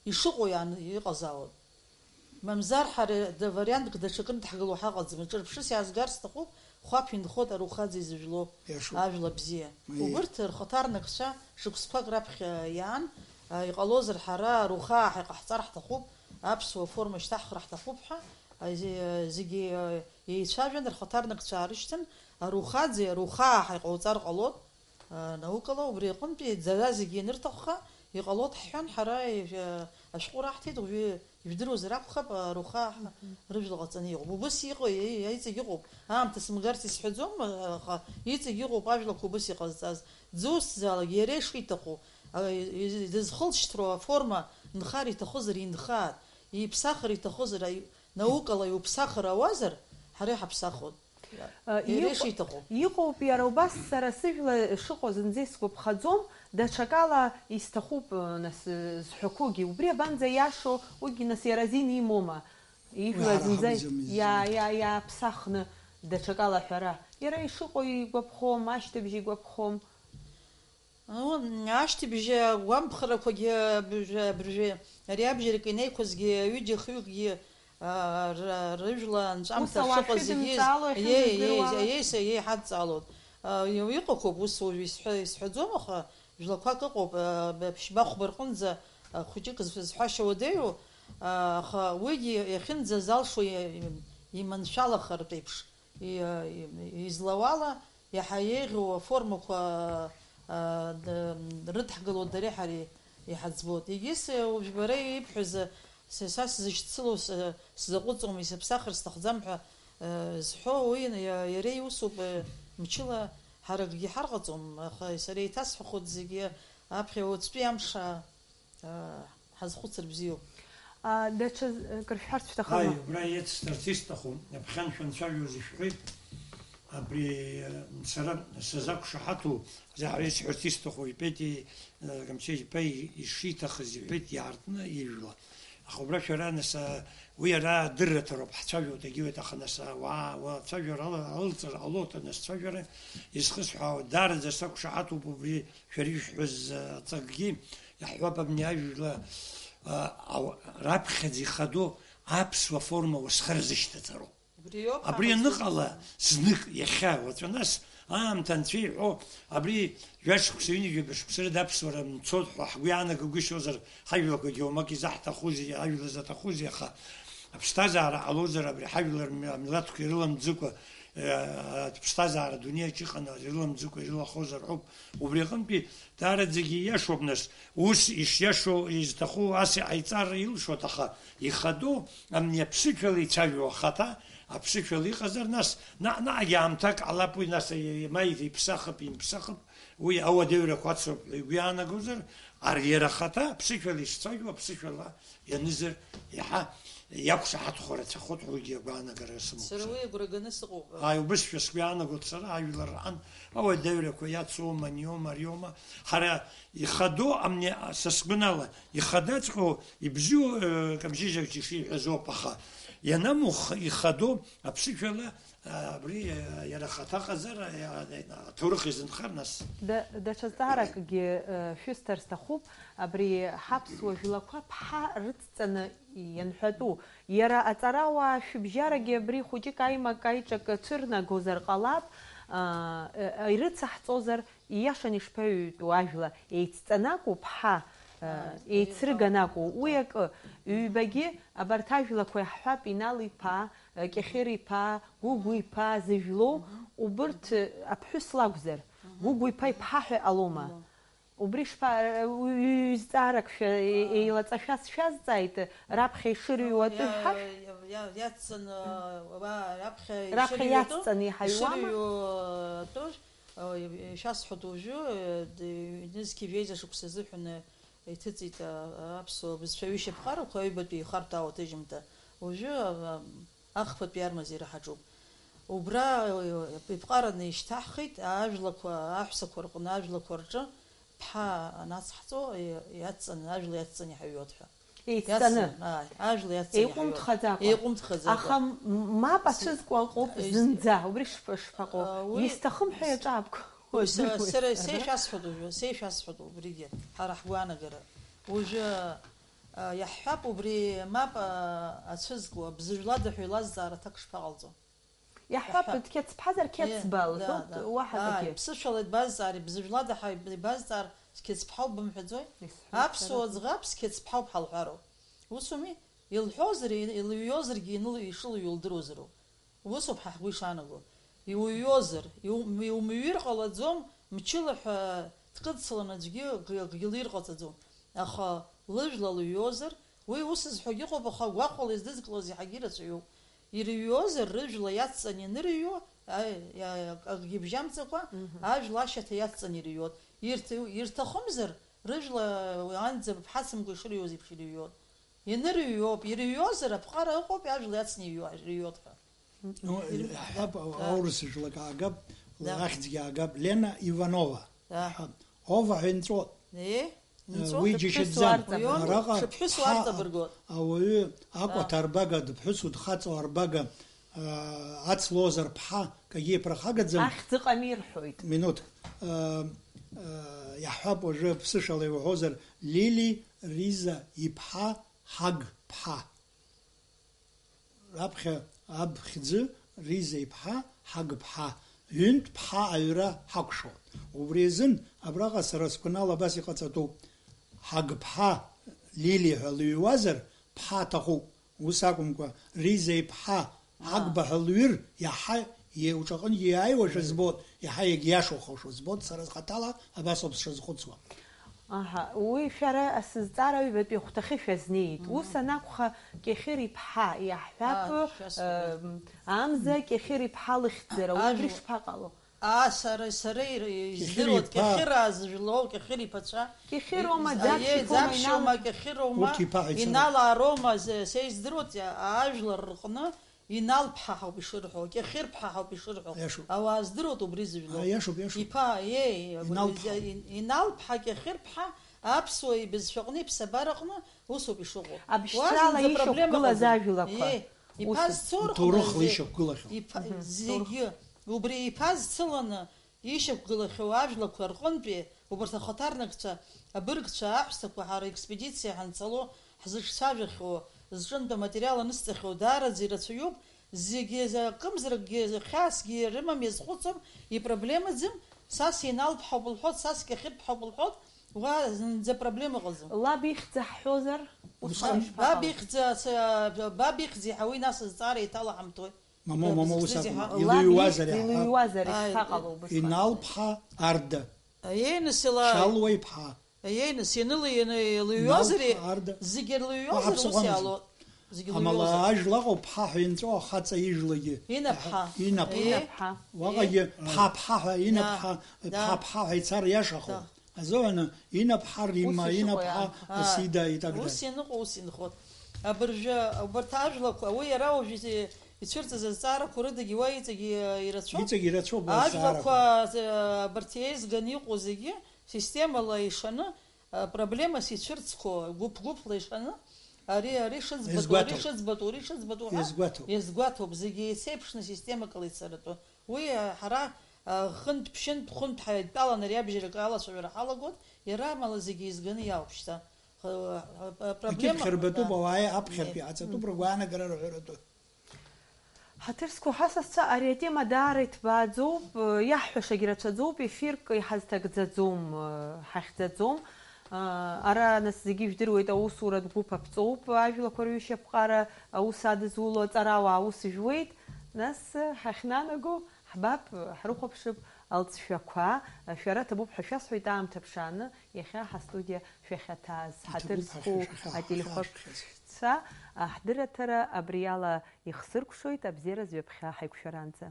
ишыҟоу иаан-, иҟазаауан. Мамзар ҳара да-, вариантк даҽакын дҳгыло ҳаҟаӡам. Ҿырԥшыс иаазгар сҭахуп, хәаԥ инхоит Арухаӡе изыжәло Иашоуп. Ажәла бзиа. Аиеи. Убырҭ рхаҭарнакцәа шықәсқәак раԥхьа иаан, а, иҟалозар ҳара Арухаа ҳаиҟаҳҵар ҳҭахуп, аԥсуа форма шьҭаҳхра ҳҭахуп ҳәа, а, зе-, зегьы, а, еицәажәан, рхаҭарнакцәа аарышьҭын, Арухаӡе, Арухаа ҳаиҟауҵар ҟалоит, а, наукала, убри аҟынтәи дара зегьы ианырҭахха, иҟалоит ҳҳәан, ҳара, а, ашәҟәы раҳҭеит, уажәы ижәдыруазар акәхап, а, Арухаа ҳа-, Мгм. Рыжәла ҟаҵаны иҟоуп. Убыс иҟоу, и-, иҵегь иҟоуп. Аамҭа сымгарц исҳәаӡом, а, аха иҵегь иҟоуп ажәлақәа убыс иҟазҵаз. Дзусҭзаалак иара ишиҭаху, а, и-, и-, дызхылҵшьҭроу аформа нхар иҭахызар инхааит, иԥсахыр иҭахызар, аи-, наукала иуԥсахыр ауазар, ҳара иҳаԥсахуан. Э, Иара иҟ-, ишиҭаху. Иҟоуп иара убас, сара сыжәла шыҟоу зынӡа исгәаԥхаӡом, даҽакала исҭахуп, э, нас, э, зҳәақәогьы. Убри абанӡа иашоу, уигьы нас иара азин имоума? Ижәла Уи ҳара зынӡа ҳакәӡам изин. Иа-, иа-, иааԥсахны даҽакала аҳәара. Иара ишыҟоу игәаԥхом, ашьҭыбжь игәаԥхом. Ы, ашьҭыбжь агәамԥхарақәагьы абыржәы, абыржәы, ари абџьарак инеиқәызгьы, ҩыџьа-хҩыкгьы, а, р-, рыжәла анҵәамҭа Ус ауаа шыҟаз зегьы шәыдымҵаало иахьынӡадыруа? Иеи, иеи, иеи, иеи, иҳадҵаалоит. А, иу-, иҟақәоуп, ус уажә исҳәа-, исҳәаӡом, аха жәлақәак ыҟоуп, а, б-, ԥшьба-хәба рҟынӡа, а, хәыҷык зф-, зҳәашьа уадаҩу, а, аха уигьы иахьынӡазалшо и-, и-, иманшәалахартә еиԥш. И-, и-, излауала, иаҳа еиӷьу аформақәа, а, д-, рыдҳгыло дареи ҳареи иҳаӡбоит. Егьыс, уажә бара ибҳәаз, са, са сзышьцылоу, с-, сзаҟәыҵуам, исыԥсахыр сҭахӡам ҳәа, а, зҳәо уи иа-, иара иусуп, а, мчыла ҳара акгьы ҳарҟаҵом, аха сара еиҭасҳәахуеит зегьы аԥхьа уаҵәтәи амш, а, ҳазхәыцыр бзиоуп. А, даҽа з-, кыр шәҳәарц шәҭахыма? Ааи, убра иацсҵарц исҭаху, аԥхьа аншәа анцәажәоз ишәҳәеит, абри, э, сара сазақәшаҳаҭу, заҳра исҳәарц исҭаху, иҳәеит, и-, э, Камчеи иԥа и-, ишиҭахыз иҳәеит, иаартны ижәла. Аха убра шәара, нас, а, уи ара адырраҭароуп, ҳцәажәо дагьуеит, аха, нас, а, уаа, уа, ацәажәара ала-, алҵыр ҟалоит, нас, цәажәара изхысҳәаауа, даараӡа сақәшаҳаҭуп убри шәара ишәҳәаз, а, аҵакгьы, иаҳҳәап, абни ажәла, а, ау-, раԥхьаӡа ихадоу аԥсуа форма усхарзышьҭаҵароуп. Убри иоуп Абри ҳара аныҟала, знык, иахьа, уаҵәы нас, аамҭа анцәа иҳәо, абри жәа шықәса, ҩынҩажәаба шықәса рыда аԥсуара мцоит ҳәа ҳгәы иаанагагәышьозар, ҳажәлақәагьы уамак изаҳҭахузеи, ажәла заҭахузеи, аха аԥсҭазаара ҟалозар, абри ҳажәлар м-, амилаҭқәа ирыламӡыкәа, э, аԥсҭазаара адунеиаҿ иҟаны ирыламӡыкәа ирылахозар ҳәоуп. Убри аҟынтәи даараӡагьы ииашоуп, нас, ус ишиашоу, изҭаху ас иҟаиҵар илшоит, аха ихадоу, амни аԥсышәала ицәажәо ахаҭа, аԥсышәала иҟазар, нас, наҟ-наҟгьы аамҭак ҟалап уи, нас, ма иԥсахып, имԥсахып, уи ауадаҩрақәа ацуп ҳәа игәы иаанагозар, ари иара ахаҭа аԥсышәала ишцәажәо, аԥсышәала ианызар, иаҳа иақәшаҳаҭхо рацәахоит ҳәа уигьы агәаанагара сымоуп Сара сара. Уи агәра ганы сыҟоуп. Ааи, убысшәа сгәы иаанагоит сара, ажәлар рҟан ауадаҩрақәа иацума, аниоума, ариоума. Ҳара ихадоу амни, са сгәанала, ихадаҵәҟьоу ибзиоу, э, Камжьыжь Ача ишиҳәаз ауп, аха ианамух ихадоу аԥсышәала, э, абри, э, иара ахаҭа ҟазар, э, аҭоурых изынхар нас. Да, даҽа зҵааракгьы, э, шәысҭар сҭахуп, абри ҳаԥсуа жәлақәа ԥҳа рыцҵаны ианҳәатәу, иара аҵарауаа шәыбжьарагьы абри хәыҷык аимак-аиҿак цәырнагозар ҟалап, аа, э, ирыцаҳҵозар, ииашаны ишԥаҩитәу ажәла, еицҵаны акәу ԥҳа, э, Ааи, еицрыганы еиҭа. Акәу, уи акы, ҩбагьы абарҭ ажәлақәа иаҳҳәап, Инал-иԥа, э, Кьахьыр-иԥа, Гәыгә-иԥа зыжәлоу, Мгм. Убырҭ, э, аԥҳәыс лакәзар, Мгм. Гәыгә-иԥа иԥҳа ҳәа иҟалома? Иҟалом. Убри шԥа-, уи, ҩ-, ҩ-, зҵаарак шәа-, е-, еилаҵашәа сшәазҵааит, раԥхьа ишырыҩуа атәы Иа-, ҳашә? Иа-, иа-, иацҵаны, уа, раԥхьа Раԥхьа ишырыҩуа атәы, иацҵаны иҳаҩуама? Ишырыҩуа атәы, ы, ишәасҳәоит уажәы, ы, д-, ҩнызқьи жәеиза шықәса азыҳәан иҭыҵит, а, аԥсуа бызшәа ҩышьа ԥҟарақәа аҩбатәи ихарҭәаау аҭыжьымҭа. Уажәы, а, а, Ахԥатәи армазеира ҳаҿуп. Убра, э, иԥҟараны ишьҭаҳхит, ажәлақәа, аҳәсақәа рҟны, ажәлақәа рҿы ԥҳа анацҳҵо, э, иацҵаны, ажәла иацҵаны иҳаҩуеит ҳәа. Еицҵаны. Иацҵаны, ааи, ажәла иацҵаны иҳаҩуеит. Еиҟәымҭхаӡакәа. Еиҟәымҭхаӡакәа. Аха м-, мап ацәызкуа ыҟоуп Ес-, зынӡа, убри шп-, шԥаҟоу? А, уи Исҭахым ҳәа с-, иаҿаабгоит. Уи са, сара, са ишәасҳәоит уажәы, са ишәасҳәоит убригьы, ҳара ҳгәаанагара. Уажәы, а, иаҳҳәап, убри мап, а, ацәызкуа, бзыжәлада ҳәа илазҵаар аҭак шԥаҟалҵо? Иаҳҳәап, иаҳҳәап. Дқьацԥҳазар, Е, қьацба да, лҳәоит, да. Уаҳа Ааи, акгьы. Ԥсышәала ибазҵаар, ибзыжәлада ҳәа ибазҵаар, қьацԥҳауп бымҳәаӡои? Исҳәеит Аԥсуа сара. Ӡӷаб қьацԥҳауп ҳалҳәароуп. Усуми? Илҳәозар, ил-, илыҩуазаргьы иныл-, ишылыҩуа лдыруазароуп. Убысоуп ҳа ҳгәы ишаанаго. Иуҩуазар, иу-, иумыҩыр ҟалаӡом, мчыла ҳәа дкыдсыланы аӡәгьы акгьы лир ҟаҵаӡом. Аха лыжәла лыҩуазар, уи ус зҳәогьы ыҟоуп, аха гәаҟла издызкылоз иаҳагьы ирацәаҩуп. Ирыҩуазар, рыжәла иацҵаны ианырыҩуа, аи, иа-, акгьы бжьамҵакәа, Мгм. Ажәла ашьаҭа иацҵаны ирыҩуеит. Ирҭ-, ирҭахымзар, рыжәла уи анӡа ԥҳацымкәа ишырыҩуаз еиԥш ирыҩуеит. Ианырыҩуоуп, ирыҩуазар, аԥҟара ыҟоуп, ажәла иацны иҩуа-, ирыҩуеит ҳәа. Ну, Ирм-, иаҳҳәап, да, да. Аурыс жәлак аагап, Да. Ахьӡгьы аагап, Лена Иванова. Да. Ҳа, Ова ҳәа инҵәот. Е? Э, Нҵәот? Уи Дыԥҳәысу џьашьатәӡам. Арҵабыргуан. Араҟа Дыԥҳәысу ԥҳа-, арҵабыргуан. Ауаҩы акәаҭа Да. Арбага, дыԥҳәысу дхаҵоу арбага, э, ацлозар ԥҳа, кагьы иаԥырхагаӡам. Ахьӡ ыҟами рҳәоит. Минуҭ. Э, э, иаҳҳәап уажәы ԥсышәала иуҳәозар, Лили Риза иԥҳа Ҳаг ԥҳа. Раԥхьа аб хьӡы Риза иԥҳа, Ҳаг ԥҳа, ҩынтә ԥҳа аҩра ҳакәшоит. Убри азын абраҟа сара сгәанала абас иҟаҵатәуп. Ҳаг ԥҳа Лили ҳәа лыҩуазар, ԥҳа аҭахуп. Ус акәымкәа, Риза иԥҳа Ҳагба ҳәа лҩыр, иаҳа иуҿаҟынгьы иааиуашәа збоит, иаҳа иагьиашоухашәа збоит, сара схаҭала абас ауп сшазхәыцуа. Аҳа, уи шәара асызҵаара аҩбатәи ахәҭахьы шәазнеит. Мгм. Ус анакәха, Кьахьыр иԥҳа иаҳҳәап, Аа, шәасҳәап. Ем, Амза Кьахьыр иԥҳа лыхьӡара, убри Ажәла. Шԥаҟало? Аа, сара, сара ир-, Кьахьыр издыруеит, иԥа. Кьахьыраа зыжәлоу, Кьахьыр иԥацәа. Кьахьыроума, Аиеи, Ӡаԥшьқәоума, Ӡаԥшьоума, Инал-, Кьахьыроума, урҭ иԥа ҳәа ицара. Иналаароума, з-, са издыруеит, а-, ажәлар рҟны Инал ԥҳа ҳауп ишырҳәо, Кьахьыр ԥҳа ҳауп ишырҳәо. Иашоуп. Ауаа здыруеит убри зыжәлоу. Аа, иашоуп, иашоуп. Иԥа, еи, Инал ԥҳа. Ин-, Инал ԥҳа, Кьахьыр ԥҳа, Аԥсуа ибызшәаҟны, иԥсабараҟны усоуп ишыҟоу. Абжьцала ишьақәгылаз ажәлақәа. Уа зынӡа проблема ыҟаӡам. Иԥа зцо рҟынӡа, ишьақәгылахьоу. Иԥа, зегьы. Убри иԥа зцыланы ишьақәгылахьоу ажәлақәа рҟынтәи убарҭ ахаҭарнакцәа, абыргцәа, аҳәсақәа ҳара аекспедициа ҳанцало ҳзыҿцәажәахьоу, зҿынтә аматериал анысҵахьоу даараӡа ирацәаҩуп, зегьы акымзаракгьы, хьаасгьы рымам, иазхәыцуам, ипроблемаӡам, Сас Инал ԥҳауп лҳәот, Сас Кьахьыр ԥҳауп лҳәот, уа зынӡа проблема ыҟаӡам. Лаб ихьӡ ҳҳәозар, усҟан ишԥаҟалоз? Баб ихьӡ, баб ихьӡ иаҳауеи, нас азҵаара еиҭалаҳамҭои? Мамоу, мамоу, ус акәым. Лаб илыҩуазар ихьӡ иаҳҳәа. Илыҩуазар ишԥаҟало убысҟан? Инал ԥҳа Арда. Аиеи, нас ила-, Шалуа иԥҳа. Аиеи, нас, ианылы-, ианы илыҩуазар, Инал ԥҳа Арда. Зегьы рылыҩуазар, уаҳа ус ԥсыхәа амаӡам. Иаало. Зегьы лыҩуазар. Амала ажәла ыҟоуп, ԥҳа ҳәа инҵәо ахаҵа ижәлагьы. Инаԥҳа. Инаԥҳа. Инаԥҳа. Инаԥҳа. Уаҟагьы ԥҳа, ԥҳа ҳәа, инаԥҳа, да, ԥҳа, да, ԥҳа ҳәа ицар иашахоуп. Да. Азоуны, инаԥҳа Римма, ус ишыҟоу инаԥҳа иаанхо. Асида, и так далее. Ус ианыҟоу, ус инхоит. Абыржәы, убарҭ ажәлақәа, уи иара уажәы ицәырҵыз азҵаарақәа рыдагьы уа иҵегьы ирацәоуп. Иҵегьы ирацәоуп азҵаарақәа. Ажәлақәа, э, абарҭ еизганы иҟоу зегьы системала ишаны, э, проблемас ицәырҵқәо, гәыԥ-гәыԥла ишаны, ари, ари шыӡбатәу, ари иазгәаҭоуп. Шыӡбатәу, ари шыӡбатәу ҳәа иазгәаҭоуп. Иазгәаҭоуп, зегьы еицеиԥшны системакала ицаратәы. Уи, а, ҳара, а, хынтә-ԥшьынтә, хәынтә ҳаидтәалан ари абжьарак алацәажәара ҳалагоит, иара амала зегьы еизганы иаауп шьҭа. Х-, а, а, проблема, акьыԥхь рбатәуп, да, ауаа аԥхьартәи, не, аҵатәуп ргәаанагара рҳәаратәы. Ҳаҭыр зқәу ҳасасцәа, ари атема даара иҭбааӡоуп, иаҳҳәашагь рацәаӡоуп, ефирк иҳазҭагӡаӡом, ҳахьӡаӡом. Ара, нас, зегьы ижәдыруеит, аусуратә гәыԥ аԥҵоуп, ажәлақәа рҩышьаԥҟара аус адызуло аҵарауаа аус жәуеит. Нас, ҳахьнанаго, ҳбап, ҳрыхәаԥшып алҵшәақәа. Шәара ҭабуп ҳәа шәасҳәоит аамҭа ԥшааны, иахьа ҳастудиа шәахьаҭааз. Иҭабуп ҳаҭыр зқәу ҳәа шәа-, шәа-, ателехәаԥшцәа, ҳшәаԥхьаз. Аҳдырраҭара абриала ихсыркәшоит, абзиаразы ҩаԥхьа ҳаиқәшәаранӡа.